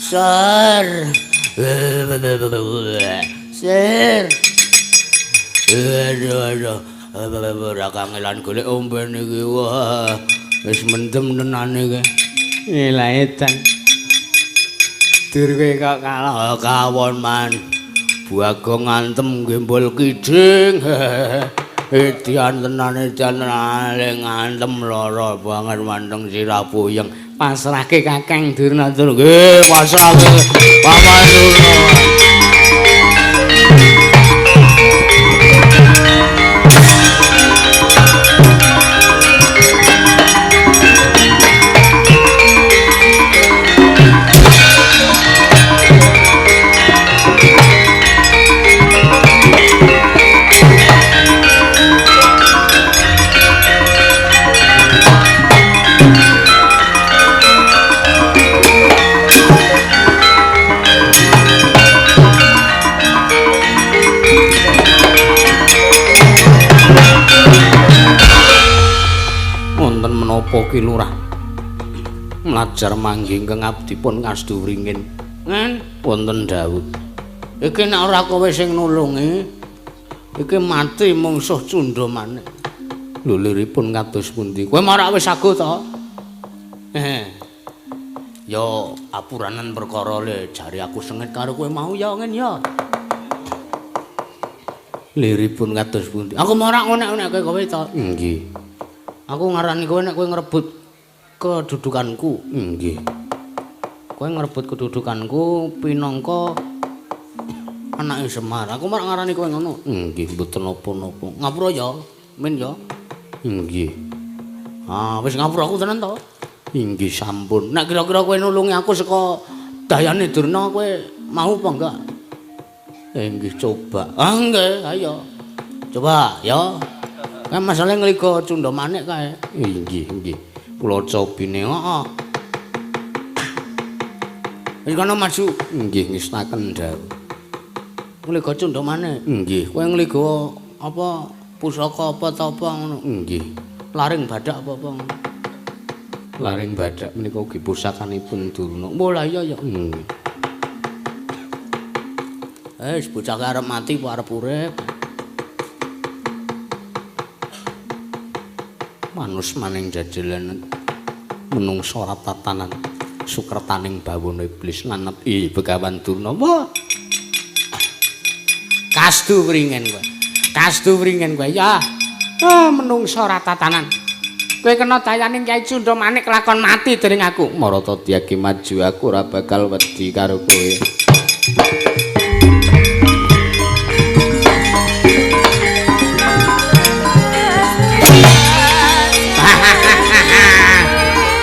Sir. Sir. Aduh aduh. Ora kangelan golek omben iki wah. Wis mendem tenan iki. Lah edan. Dur kowe kok kalah kawon man. Bagong ngantem gembol kiding. Edian tenan edian tenan ngantem lara banget manteng sirah puyeng. Pasrahke Kakang Durna Durna. Nggih, pasrahke Paman Durna. Menapa Ki Lurah mlajar manggih ingkang abdi pun kasdu wringin. Ngen wonten dawuh. Iki nek ora kowe sing nulungi iki mati mungsuh Cundha Manik. Lho liripun kados pundi? Kowe marak wis ago to? Ya apuranen perkara le jare aku sengit karo kowe mau ya ngen ya. Liripun kados pundi? Aku marak ngonek-onekke kowe to. Nggih. Aku ngarani kowe nek kowe ngrebut kedudukanku. Nggih. Kowe ngrebut kedudukanku pinangka anake Semar. Aku marak ngarani kowe ngono. Nggih, mboten napa-napa. Ngapura ya, Min ya. Nggih. Ah, wis ngapura aku tenan to? Inggih sampun. Nek kira-kira kowe nulungi aku saka dayane Durna kowe mau apa enggak? Inggih coba. Ah nggih, ayo. Coba ya. Kan masalah ngliga Cundha Manik kae. Inggih, nggih. Kula cobine, heeh. Wis kono maju. Nggih, ngestaken dawuh. Ngliga Cundha Manik. Nggih. Kowe ngliga apa pusaka apa ta apa ngono? Nggih. Laring badak apa-apa ngono. Laring badak menika ugi pusakanipun Durna. Mbah lah iya ya. Nggih. Wis bocah arep mati apa arep urip? Manus maning jajalan menungsa ora tatanan sukretaning bawana iblis lanep i Begawan Durna. Wah. Kasdu wringen kowe. Kasdu wringen kowe ya. Ah menungsa ora tatanan. Kowe kena dayaning Kyai Cundha Manik lakon mati dening aku. Marata diagi maju aku ora bakal wedi karo kowe.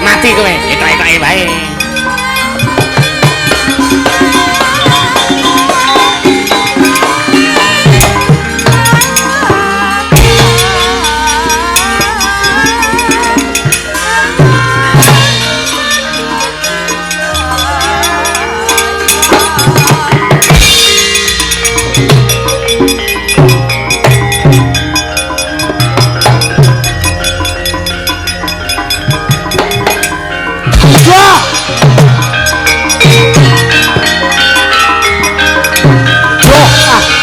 Mati kowe, etok-etoke wae.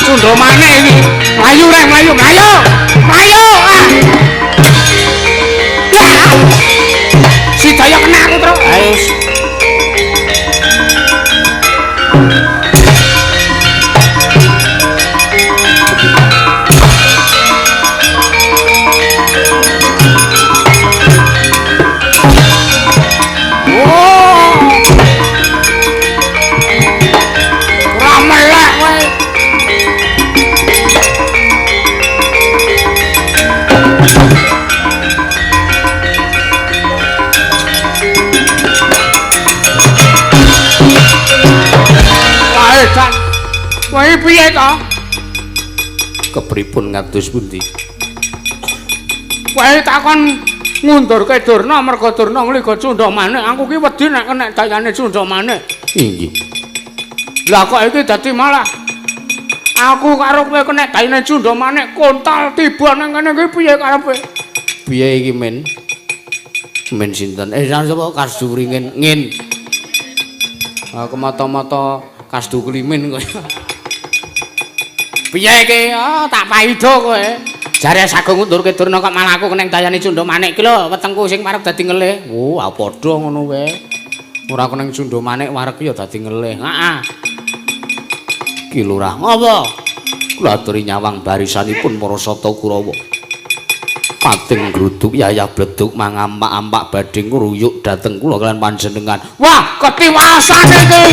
Cundha Manik iki. Mlayu rek, mlayu, mlayu. Mlayu. Ah. Sidaya kena aku, Tru. Ayo. Ora melek kowe. Kowe piye to? Kepripun ngados pundi? Kowe takon ngundurke Durna merga Durna ngliga Cundamane. Aku ki wedi nek kenek dayane Cundamane. Inggih. Lah kok iki dadi malah aku karo kowe kenek dayane Cundamane kontal tiba nang kene iki piye karepe? Piye iki men? Men sinten? Sapa Kasdu Wringin? Ngin. Aku mata-mata Kasdu Klimin kowe. Piye iki? Oh, tak paido kowe. Jare Sagung ngundurke Durna kok malah aku keneng dayane Cundamanik iki lho, wetengku sing parek dadi ngelih. Oh, ah padha ngono wae. Ora keneng Cundamanik warek ya dadi ngelih. Heeh. Ki Lurah, ngopo? Kula aturi nyawang barisanipun para Sata Kurawa. Pating gruduk yayah bleduk mangampak-ampak badhe ngruyuk dhateng kula kalian panjenengan. Wah, ketiwasan iki.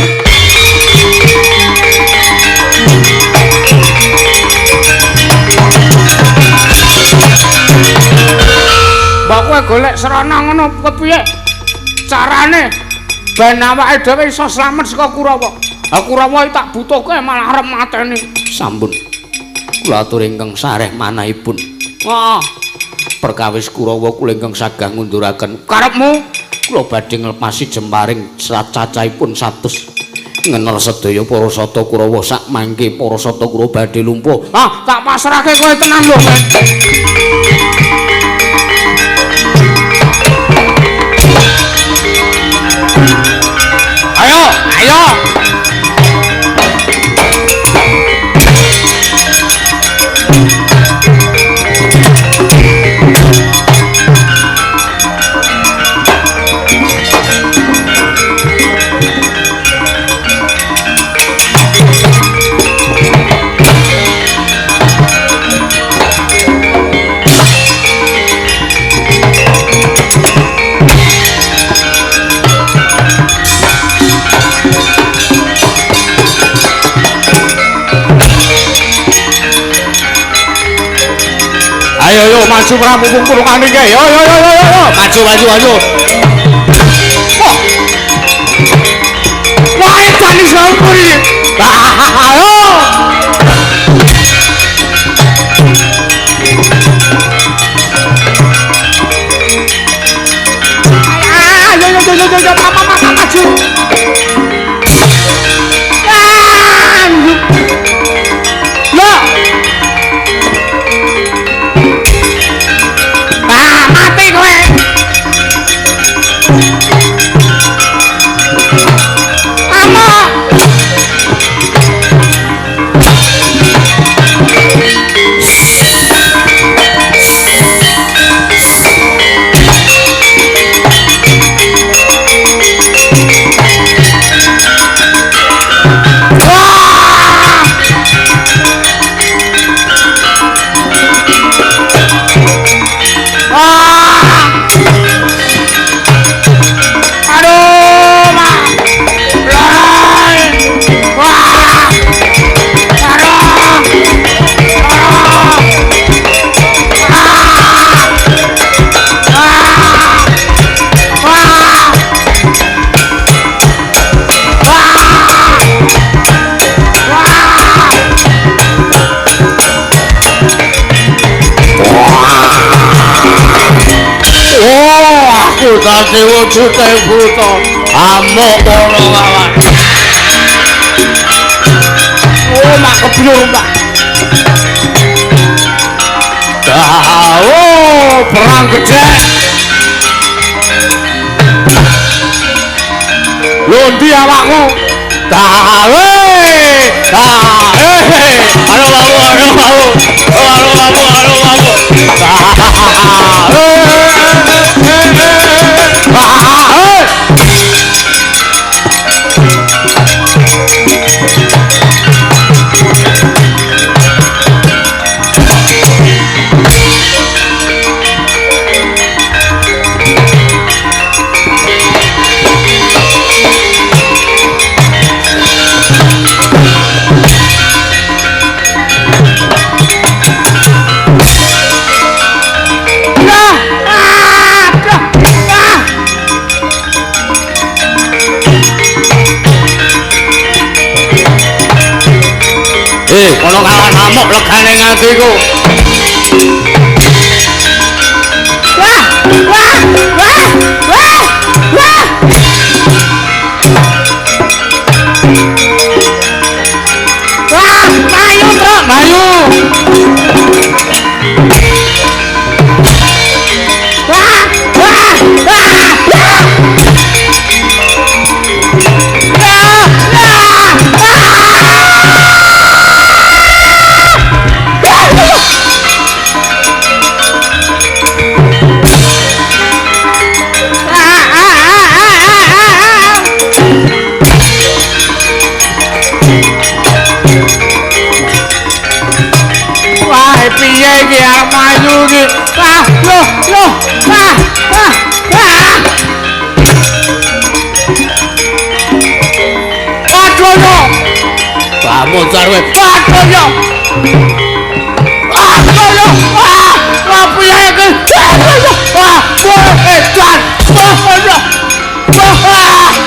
Mbok kowe golek srana ngono kepiye? Carane ben awake dhewe iso slamet saka Kurawa. Ha Kurawa iki tak butuhke malah arep mateni. Sampun. Kula aturi ingkang sareh manahipun. Heeh. Perkawis Kurawa kula ingkang sagah ngunduraken karepmu, kula badhe nglepasi jemparing cacahipun 100 ngenel sedaya para Sata Kurawa sak mangke para Sata Kurawa badhe lumpuh. Ah, tak pasrahke kowe tenan lho. Ayo, ayo. Ayo yo maju Prabu Pungkurukane iki. Yo yo yo yo yo maju maju maju. Wah. Wah, edan iso ukur iki. Ayo. Ayo yo yo yo yo papa papa maju. Yo. Mati kowe. Amok. Aku dadi wujude buta amuk para kawan. Oh, mak kebyur, Pak. Oh, perang gede. Lho ndi awakmu? Dawe. Aduh, aduh, aduh, aduh. Aduh, aduh, aduh, aduh. Kono kalah ngamuk legane atiku. Wah, wah, wah, wah, wah. Wah, mayu, Truk, mayu. Wah, wah, wah, wah. Wah, wah, wah. Wah, piye iki arep maju iki? Wah, loh, loh, wah, wah, wah. Waduh yo. Wah, moncar kowe. Waduh yo. Waduh yo. Wah, wah piye iki? Waduh yo. Wah, wah, edan. Wah, yo. Wah, wah.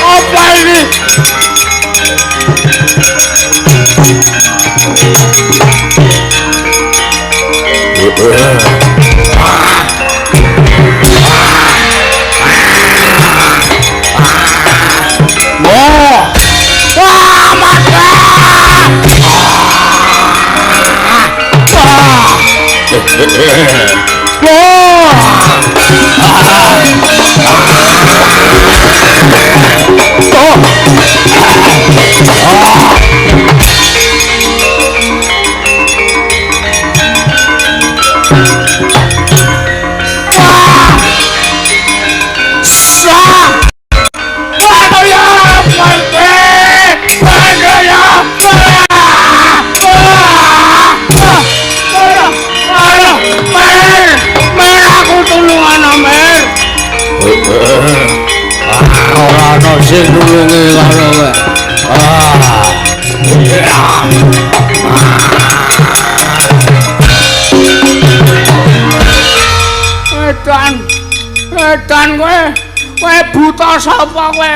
Apa ini? Wah, wah, mati. Wah, ora ana sing nulungi karo kowe. Ah. Edan. Edan kowe. Kowe buta sapa kowe?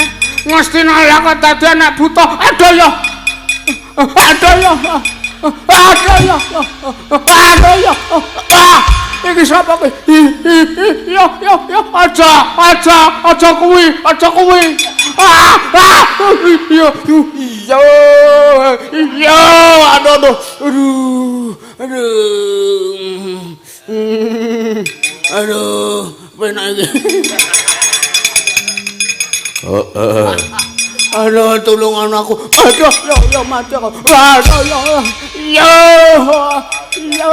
Mesti nalaka dadi anak buta. Aduh ya. Aduh ya. Aduh ya. Aduh ya. Ah. Iki sapa kowe? Yo yo yo, aja aja aja kuwi, aja kuwi. Ah, ah, yo yo yo, aduh aduh. Aduh, aduh. Aduh, penak iki. Heeh. Aduh, tulungan aku. Aduh, yo yo mati aku. Aduh, yo. Yo. Yo.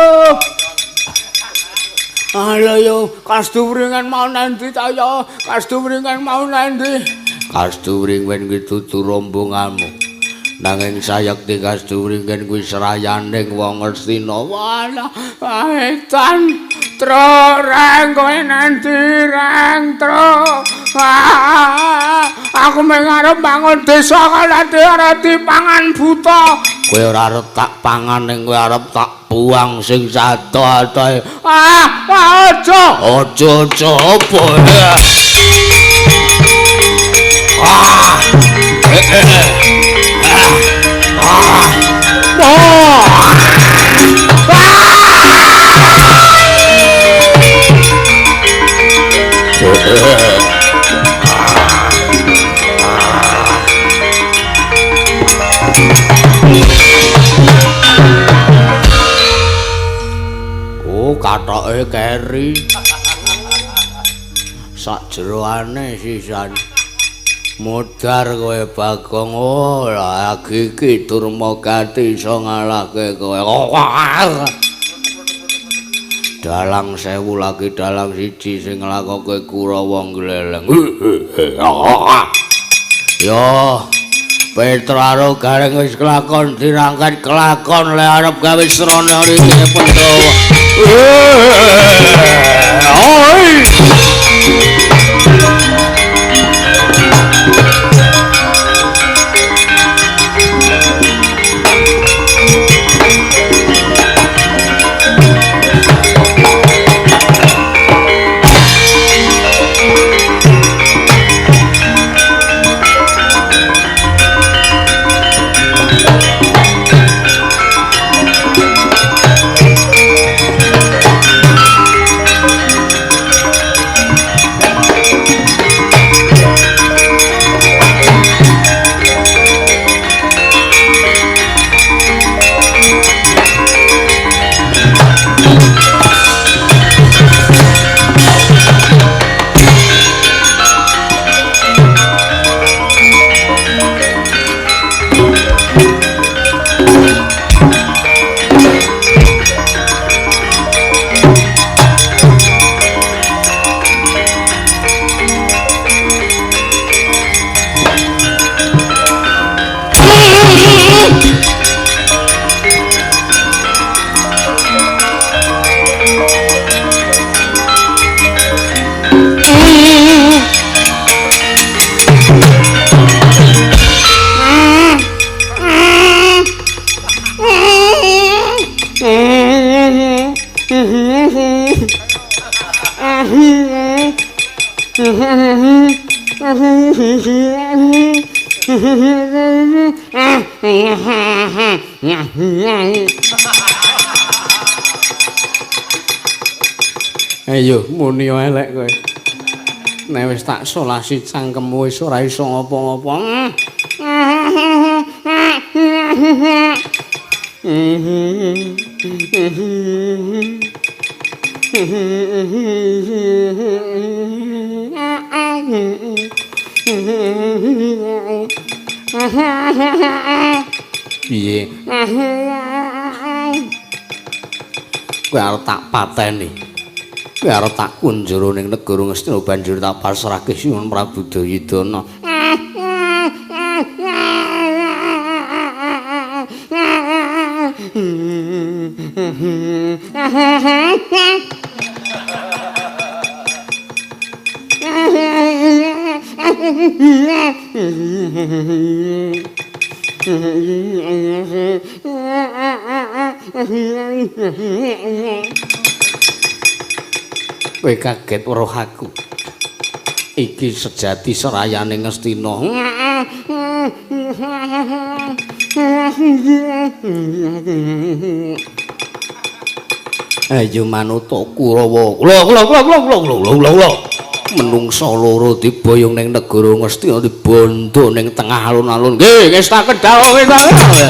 Ayo yo, kastuwringan mau nanti ta yo, kastuwringan mau nanti. Kastuwringen kuwi dudu rombonganmu. Nanging sayekti kastuwringen kuwi serayaning wong Ngastina. Walah, edan. Truk reng kowe nanti reng truk. Aku mung arep bangun desa kok nanti ora dipangan buta. Kowe ora arep tak pangan ning kowe arep tak buang sing satu-atoe. Ah, aja. Aja aja apa? Ah. Ah. Ah. Oh, kathoke keri. Sak jeroane sisan. Modar kowe Bagong. Oh, lagi iki Durmagati iso ngalahke kowe. Dalang sewu lagi dalang siji sing nglakoke Kurawa ngleleng. Yo, Petraro Gareng wis kelakon dirangkat kelakon le arep gawe srana riki Pandhawa. Oi. Ayo muni elek kowe. Nek wis tak solasi cangkemmu wis ora iso ngopo-ngopo. Piye? Kowe arep tak pateni. Kowe arep tak kunjur ning negara Ngastina banjur tak pasrahke Sinuwun Prabu Duryudana. Kowe kaget weruh aku. Iki sejati serayane Ngastina. Ayo manut Kurawa. Kula kula kula kula kula kula kula. Menungsa loro diboyong ning negara Ngastina dibondo ning tengah alun-alun. Nggih, wis tak kendhal, wis tak kendhal.